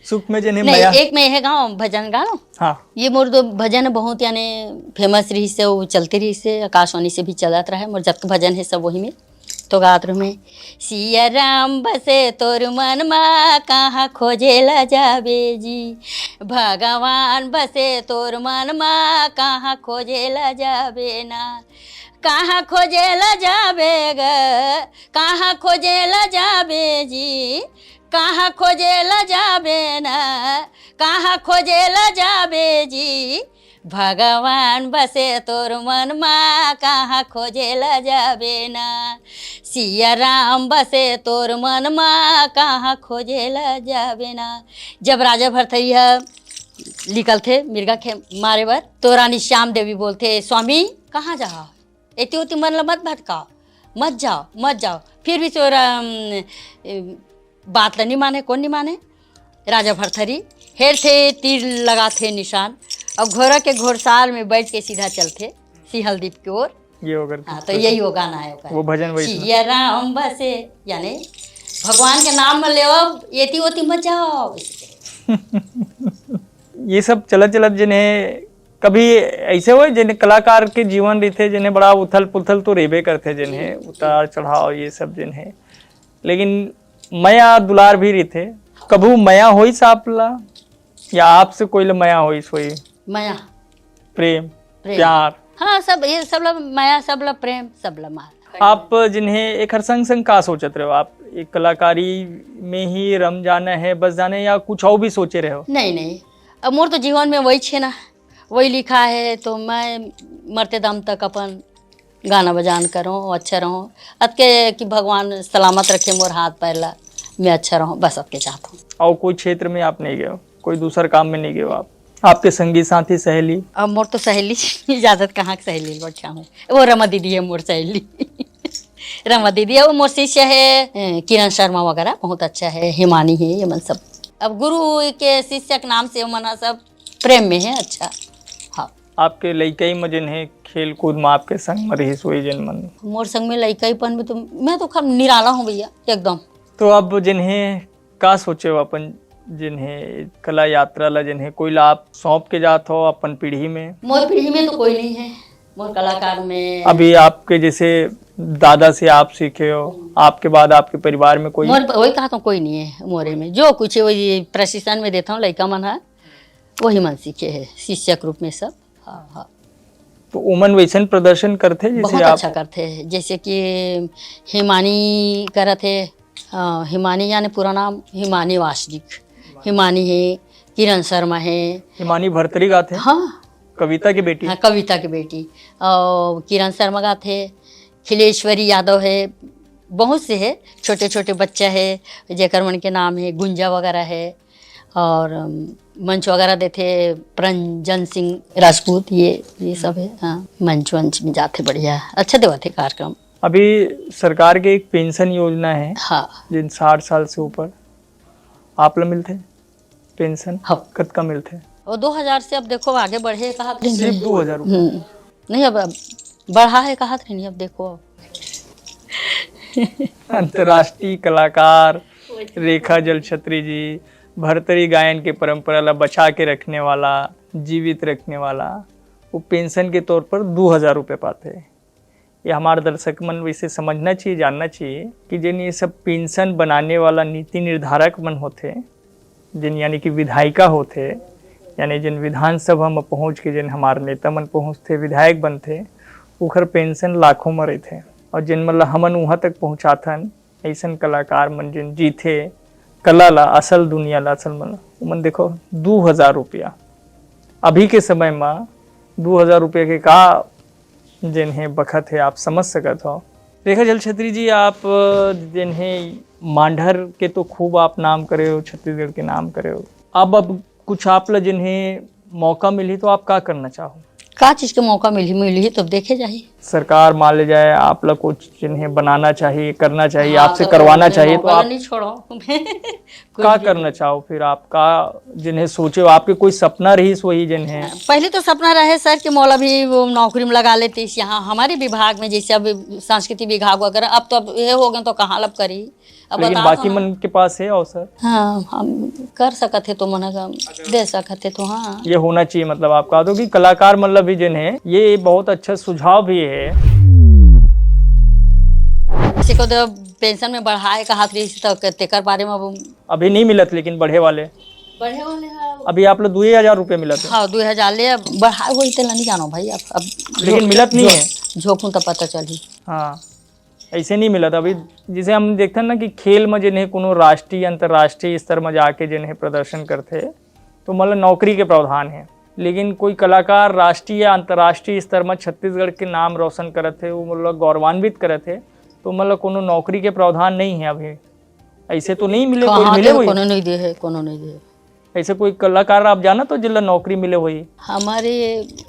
सुख में जेन हे नहीं, मया। एक में हे गाँव भजन गाँव। हाँ। ये मोर दो भजन बहुत यानी फेमस रहिस हे, वो चलते रहिस हे, आकाशवाणी से भी चलत रहे। मोर जतक भजन हे सब वही में तो गात रहूँ मैं। सिया राम बसे तोर मन मा, कहाँ खोजे ला जाबे जी। भगवान बसे तोर मन मा, कहाँ खोजे ला जाबे ना। कहाँ खोजे ला जाबे ग, कहाँ खोजे ला जाबे जी। कहाँ खोजे ला जाबे ना, कहाँ खोजे ला जाबे जी। भगवान बसे तोर मन मा, कहाँ खोजे ला जाबे ना। सिया राम बसे तोर मन मा, कहाँ खोजे ला जाबे ना। जब राजा भरथरी ह निकलथे मिर्गा के मारे बर, तो रानी श्याम देवी बोलथे, स्वामी, कहाँ जाहा? एती ओती मन ल मत भटकाओ, मत जाओ, मत जाओ। फिर भी चोर अम, ए, बात ल नहीं माने। कौन नहीं माने? राजा भरथरी। हेरथे, तीर लगाथे निशान, और घोड़ा के घोड़साल में बैठ के सीधा चलथे सिंहल दीप की ओर। ये हो करके हाँ, तो यही वो गाना है ओकर। वो भजन वही सुना। सिया राम बसे, यानी भगवान के नाम में लेवा, एती ओती मत जाओ। ये सब चलत चलत जेन हे, कभी ऐसे होय जेन कलाकार के जीवन रहिथे, जेन हे बड़ा उथल पुथल तो रेबे करथे, जेन हे उतार चढ़ाव ये सब जेन हे, लेकिन मया दुलार भी रहिथे। कभू मया होइस आप ला, या आपसे कोई ला मया होइस होई? मया, प्रेम, प्रेम। प्यार। हाँ, सब ये सब ला मया, सब ला प्रेम, सब ला मार। आप जेन हे एखर संग संग का सोचत रहो आप? एक कलाकारी में ही रम जाना है, बस जाना है, या कुछ और भी सोचे रहो? नहीं, नहीं, अब मोर तो जीवन में वही छे ना, वही लिखा है, तो मैं मरते दम तक अपन गाना बजान करूँ, अच्छा रहूँ। अतके कि भगवान सलामत रखे मोर हाथ पैर ला, मैं अच्छा रहूँ, बस अतके चाहत हूँ। और कोई क्षेत्र में आप नहीं गए हो, कोई दूसर काम में नहीं गए हो आप? आपके संगी साथी सहेली? अब मोर तो सहेली इजाजत कहाँ के सहेली बैठा हूँ, वो रमा दीदी है मोर सहेली। रमा दीदी है, वो मोर शिष्य है, ए, किरण शर्मा वगैरह बहुत अच्छा है, हिमानी है, ये मन सब। अब गुरु के शिष्य के नाम से वो मन सब प्रेम में है। अच्छा, हाँ। आपके लइकई में जेन हे खेल कूद में आपके संग में रहिस होई जेन मन? मोर संग में लइकईपन में तो मैं तो खम निराला हूँ भैया, एकदम। तो अब जेन हे का सोचे हो अपन, जेन हे कला यात्रा ला, जेन हे कोई ला आप सौंप के जात हो अपन पीढ़ी में? मोर पीढ़ी में तो कोई नहीं है, मोर कलाकार में। अभी आपके जैसे दादा से आप सीखे हो, आपके बाद आपके परिवार में कोई? मोर वही कहा तो कोई नहीं है मोरे में, जो कुछ है वही प्रशिक्षण में देता हूँ, लइका मन है वही मन सीखे है शिष्य के रूप में सब। हाँ, हाँ। तो उमन वैसन प्रदर्शन करथे जैसे बहुत आप? अच्छा करथे, जैसे कि हिमानी करत हे, अ, हिमानी यानी पूरा नाम हिमानी वासनिक, हिमानी है, किरण शर्मा है। हिमानी भरतरी गाथे? हाँ। कविता की बेटी? हाँ, कविता की बेटी। और किरण शर्मा गाथे, खिलेश्वरी यादव है, बहुत से है, छोटे छोटे बच्चा है, जेकर मन के नाम है गुंजा वगैरह है, और अम, मंच वगैरह देथे प्रंजन सिंह राजपूत, ये ये सब है। हाँ, मंच वंच में जाथे, बढ़िया, अच्छा देवत है कार्यक्रम। अभी सरकार के एक पेंशन योजना है, हाँ। जिन साठ साल से ऊपर आप ला मिलथे पेंशन? हाँ। कतका मिलथे? वो दो हजार से अब देखो आगे बढ़े कहा। सिर्फ दो हजार रुपये? हम्म, नहीं, अब अब बढ़ा है कहा नहीं, अब देखो। अंतर्राष्ट्रीय कलाकार रेखा जलछत्री जी, भरतरी गायन के परंपरा ला बचा के रखने वाला, जीवित रखने वाला, वो पेंशन के तौर पर दो हजार रुपये पाते। ये हमारे दर्शक मन वैसे समझना चाहिए, जानना चाहिए कि जिन ये सब पेंशन बनाने वाला नीति निर्धारक मन होते, जिन यानी कि विधायिका होते, यानी जिन विधानसभा में पहुँच के जिन हमारे नेता मन पहुँचते, विधायक बनते, ओखर पेंशन लाखों में रहते। और जिन मतलब हमन वहाँ तक पहुँचाथन, ऐसन कलाकार मन जिन जीथे कला ला, असल दुनिया ला, असल मन ला, उमन देखो दो हजार रुपया। अभी के समय में दो हजार रुपया के का जेन हे बखत हे, आप समझ सकत हो। रेखा जलछत्री जी, आप जेन हे मांढर के तो खूब आप नाम करे हो, छत्तीसगढ़ के नाम करे हो। अब, अब कुछ आप ला जेन हे मौका मिली तो आप का करना चाहो? का चीज के मौका मिली, मिली तो देखे जाही। सरकार मान ले जाए, आप ला कुछ जिन्हें बनाना चाहिए, करना चाहिए, हाँ, आपसे तो करवाना मैं चाहिए, तो नौकर ला आप नहीं छोड़ो। कुछ का भी। करना चाहो? फिर आप का, जिन्हें सोचे हो, आपके कोई सपना रहीस वही जिन्हें? पहले तो सपना रहे सर कि मोला भी वो नौकरी में लगा लेतीस यहाँ हमारे विभाग में, जैसे अब संस्कृति विभाग वगैरह, अब तो अब ये हो गए तो कहाँ लब करी। अब लेकिन बता बाकी दो ना। मन के पास है अवसर। हाँ, हम कर सकत हे तो मन का दे सकत हे तो हाँ। ये होना चाहिए, मतलब आप कहा दो कि कलाकार मतलब भी जिन है, ये बहुत अच्छा सुझाव भी है। किसी को तो पेंशन में बढ़ाए का हाथ रही तो तेकर बारे में अब अभी नहीं मिलत, लेकिन बढ़े वाले। बढ़े वाले हैं। अभी आप लोग दुई हजार रुपये मिलत है। हाँ, दो हजार ले, अब बढ़ाए वही तेला नहीं जानो भाई। अब अब लेकिन मिलत नहीं है। झोंकूं तो पता चली। हाँ, ऐसे नहीं मिलत। अभी जैसे हम देखते हैं ना कि खेल में जिन्हें कोनो राष्ट्रीय अंतर्राष्ट्रीय स्तर में जाके जिन्हें प्रदर्शन करते, तो मतलब नौकरी के प्रावधान है। लेकिन कोई कलाकार राष्ट्रीय या अंतर्राष्ट्रीय स्तर में छत्तीसगढ़ के नाम रोशन करत है, वो मतलब गौरवान्वित करत है, तो मतलब कोनो नौकरी के प्रावधान नहीं है अभी। ऐसे तो नहीं मिले, कोई कहाँ मिले दे? हुई? कोनो नहीं दे है, कोनो नहीं दे है। ऐसे कोई कलाकार आप जाना तो जिला नौकरी मिले हुई? हमारे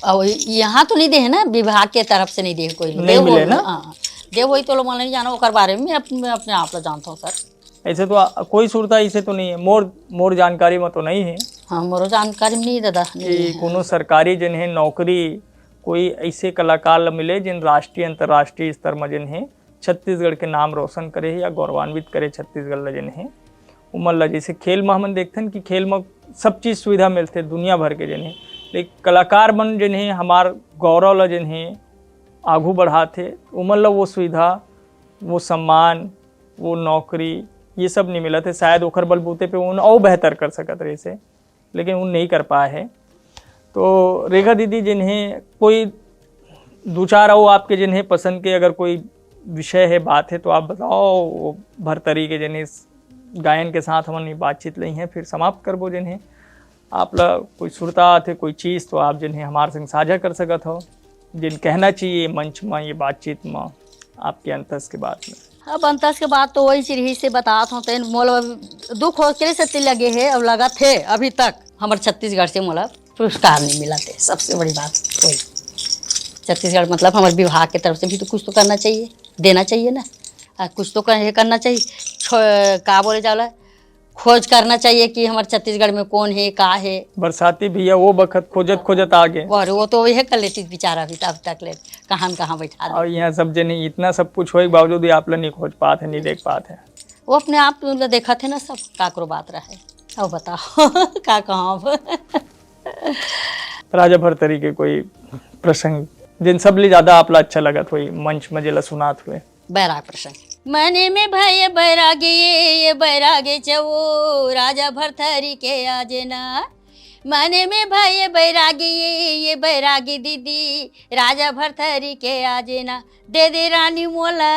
अब यहाँ तो नहीं दे है ना, विभाग के तरफ से नहीं दे है कोई। नहीं दे मिले होई, ना? हाँ, दे होई तो लोग मन नहीं जाना, ओकर बारे में अप-, मैं अपने आप ला जानता हूँ सर। ऐसे तो आ, कोई सुरता ऐसे तो नहीं है, मोर मोर जानकारी में तो नहीं है हाँ, मोरो जानकारी में नहीं दादा, नहीं कि है। कोनो सरकारी जिन्हें नौकरी कोई ऐसे कलाकार ला मिले जिन राष्ट्रीय अंतर्राष्ट्रीय स्तर में जिन्हें छत्तीसगढ़ के नाम रोशन करे या गौरवान्वित करे छत्तीसगढ़ ला जिन्हें। उमन ला जैसे खेल में हमन देखथन कि खेल में सब चीज सुविधा मिलथे दुनिया भर के जिन्हें, लेकिन कलाकार मन जिन्हें हमार गौरव ला जिन्हें आगू बढ़ाथे, उमन ला वो सुविधा, वो सम्मान, वो नौकरी, ये सब नहीं मिलत है। शायद ओखर बलबूते पे उन अउ बेहतर कर सकत रहिसे, लेकिन उन नहीं कर पाए है। तो रेखा दीदी, जिन्हें कोई दो चार अउ आपके जिन्हें पसंद के अगर कोई विषय है, बात है, तो आप बताओ। वो भरतरी के जिन्हें गायन के साथ हमन ये बातचीत लई हैं, फिर समाप्त करबो। जिन्हें आप ला कोई सुरता आथे, कोई चीज, तो आप जिन्हें हमारे संग साझा कर सकत हो, जिन कहना चाहिए मंच में, ये बातचीत में, आपके अंतस के बात में। अब अंतस के बात तो वही चिरही से बतात हो, तेन मोला दुख हो के से लगे है और लगत है अभी तक हमर छत्तीसगढ़ से मोला पुरस्कार नहीं मिला थे। सबसे बड़ी बात वही, छत्तीसगढ़ मतलब हमर विभाग के तरफ से भी तो कुछ तो करना चाहिए, देना चाहिए ना। आ, कुछ तो कर, करना चाहिए। छो-, का बोले जाला, खोज करना चाहिए कि हमर छत्तीसगढ़ में कौन है, का है। बरसाती भैया वो बखत खोजत खोजत आ गए। और वो तो यह कर लेती बेचारा अभी तब तक ले, कहाँ न कहाँ बैठा दे। और यहाँ सब जने इतना सब कुछ होए के बावजूद भी आप लोग नहीं खोज पाते, नहीं देख पाते। वो अपने आप मतलब देखा थे ना सब, काकरो बात रहे। अब बताओ का कहाँ अब? राजा भरतरी के कोई प्रसंग जिन सब ले ज्यादा आप ला अच्छा लगत हुई, मंच में जेला सुनात हुए? बैराग प्रसंग। मने में भय बैरागी, ये बैरागी चवो, राजा भरथरी के आजे ना। मने में भय बैरागी, ये बैरागी दीदी, राजा भरथरी के आजे ना। दे दे रानी मोला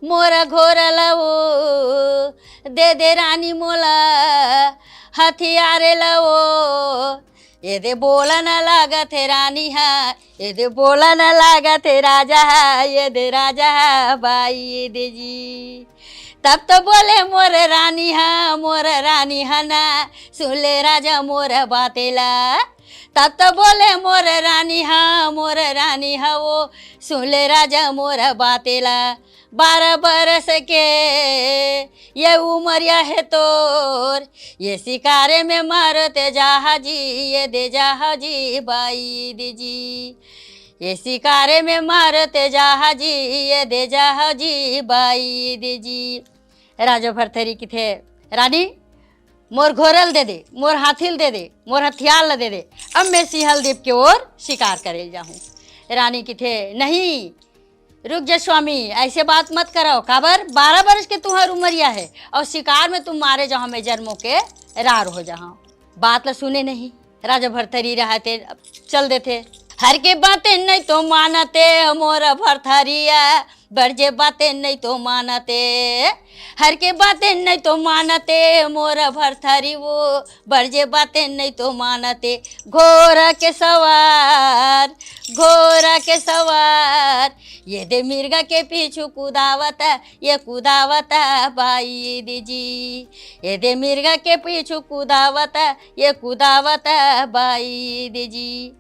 मोर घोरल वो, दे दे रानी मोला हथियार लवो। ये दे बोला न लागत है रानी हा, ये दे बोला न लागत है राजा हा, ये दे राजा हा बाई दे जी। तब तो बोले मोर रानी हा, मोर रानी हा ना, सुन ले राजा मोर बातेला। तब तो बोले मोर रानी हा, मोर रानी हा वो, सुन ले राजा मोर बातेला। बारह बरस के ये उमरिया है तोर, ये शिकारे में मारते जहाजी, ये दे जहाजी बाई दीजी। ये शिकारे में मारते जहाजी, ये दे जहाजी बाई दीजी। राजा भरथरी किथे, रानी मोर घोरल दे दे, मोर हाथिल दे दे, मोर हथियार ल दे दे, अब मैं सिंहल दीप के ओर शिकार करे जाहूँ। रानी किथे, नहीं, रुक जा स्वामी, ऐसे बात मत करो। काबर? बारह बरस के तुहर उमरिया है और शिकार में तुम मारे जाओ, मैं जन्मों के रार हो जाओ। बात ल सुने नहीं, राजा भरथरी रहा ते चल देथे। हर के बातें नहीं तो मानते मोर भरथरिया, बड़जे बातें नहीं तो मानते। हर के बातें नहीं तो मानते मोर भरथरी वो, बड़जे बातें नहीं तो मानते। घोड़ा के सवार, घोड़ा के सवार, ये दे मिर्गा के पीछू कुदावत, ये कुदावत बाई दीजी। ये दे मिर्गा के पीछू कुदावत, ये कुदावत बाई दीजी।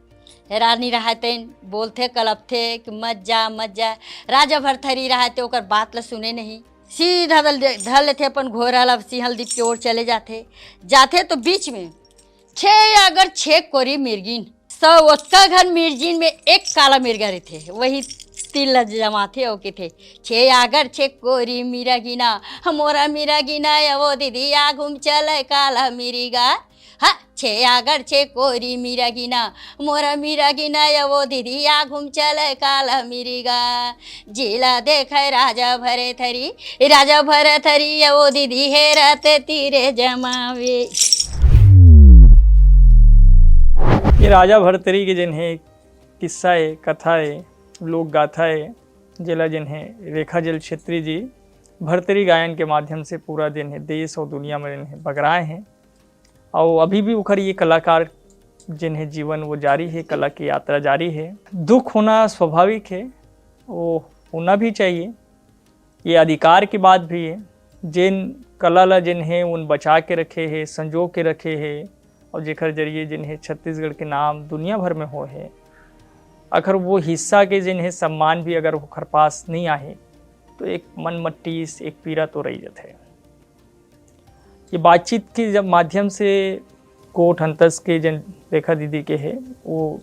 रानी रहय तेन बोलथे, कलपथे कि मत जा, मत जा। राजा भरथरी रहय ते ओकर बात ल सुने नहीं, सीधा धर ले-, धर लेथे अपन घोड़ा ल, सिंहल दीप के ओर चले जाथे। जाथे तो बीच में छे आगर छे कोरी मिर्गिन, सौ ओतका घन मिर्गिन में एक काला मिर्गा रहिथे, वही तीर ल जमाथे अउ कहिथे, "छे आगर छे कोरी मिर्गिना, मोरा मिर्गिना, ए वो दीदी आ घूम चल काला मिर्गा।" हाँ, छे आगर छे कोरी मिर्गिना, मोरा मिर्गिना, ए वो दीदी आ घूम चल काला मिर्गा। जिला देखे राजा भरथरी, राजा भरथरी, ए वो दीदी हेरत तीरे जमावे। ये राजा भरथरी के जेन हे किस्सा ए, कथा ए, लोक गाथा ए, जेला जेन हे रेखा जल क्षेत्री जी भरथरी गायन के माध्यम से पूरा जेन हे देश अउ दुनिया में जेन हे बगराए हे। अउ अभी भी ओखर ये कलाकार जेन हे जीवन वो जारी हे, कला की यात्रा जारी हे। दुख होना स्वाभाविक हे, वो होना भी चाहिए, ये अधिकार की बात भी हे। जेन कला ला जेन हे उन बचा के रखे हे, संजो के रखे हे, अउ जेकर जरिए जेन हे छत्तीसगढ़ के नाम दुनिया भर में होए हे, अगर वो हिस्सा के जेन हे सम्मान भी अगर ओखर पास नहीं आहे, तो एक मन म टीस, एक पीरा तो रही जाथे। ये बातचीत के जब माध्यम से गोठ अंतस के जेन रेखा दीदी के हे, वो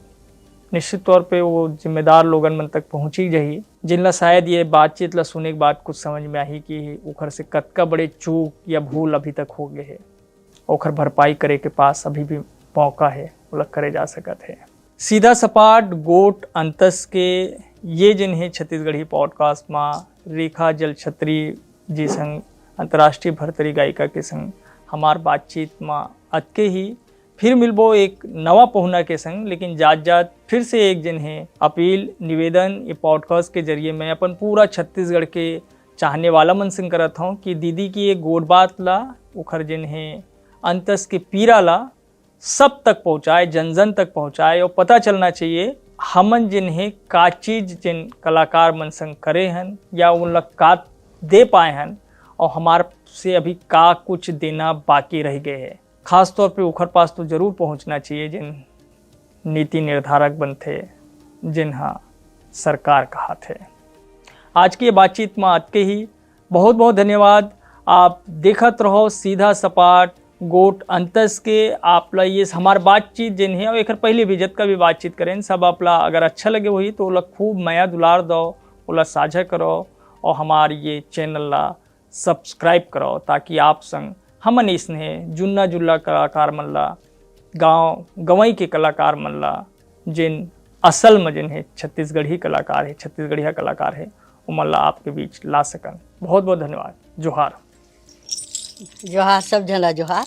निश्चित तौर पे वो जिम्मेदार लोगन मन तक पहुँची जाही, जिनला शायद ये बातचीत ला सुने के बाद कुछ समझ में आही कि ओखर से कतका बड़े चूक या भूल अभी तक हो गए हे। ओखर भरपाई करे के पास अभी भी मौका हे, ओला करे जा सकत हे। सीधा सपाट गोठ अंतस के ये जेन हे छत्तीसगढ़ी पॉडकास्ट मा रेखा जल क्षेत्री जी संग, अंतर्राष्ट्रीय भरथरी गायिका के संग हमार बातचीत मा अतके ही। फिर मिलबो एक नवा पहुना के संग, लेकिन जात जात फिर से एक जेन हे अपील, निवेदन, ये पॉडकास्ट के जरिए मैं अपन पूरा छत्तीसगढ़ के चाहने वाला मन संग करत हौं कि दीदी की ये गोठ बात ला, ओखर जेन हे अंतस के पीरा ला सब तक पहुँचाए, जन जन तक पहुँचाए। और पता चलना चाहिए हमन जेन हे का चीज जेन कलाकार मन संग करे हन या उन ला का दे पाए हन, और हमार से अभी का कुछ देना बाकी रह गए हे। खास तौर पे ओखर पास तो जरूर पहुँचना चाहिए जेन नीति निर्धारक बनथे, जेन हा सरकार कहाथे। आज के बातचीत मा अतके ही। बहुत बहुत धन्यवाद। आप देखत रहो सीधा सपाट गोठ अंतस के। आप ला ये हमार बातचीत जेन हे, और एकर पहले भी जतका भी बातचीत करें, सब आप ला अगर अच्छा लगे होही तो ओला खूब मया दुलार दो, ओला साझा करो, और हमार ये चैनल ला सब्सक्राइब करो, ताकि आप संग हमन इसने जुन्ना जुल्ला कलाकार मन ला, गाँव गंवई के कलाकार मन ला, जेन असल में जेन हे छत्तीसगढ़ी कलाकार हे, छत्तीसगढ़िया कलाकार हे, ओमन ला आपके बीच ला सकन। बहुत बहुत धन्यवाद। जोहार। जोहार, सब झन ला जोहार।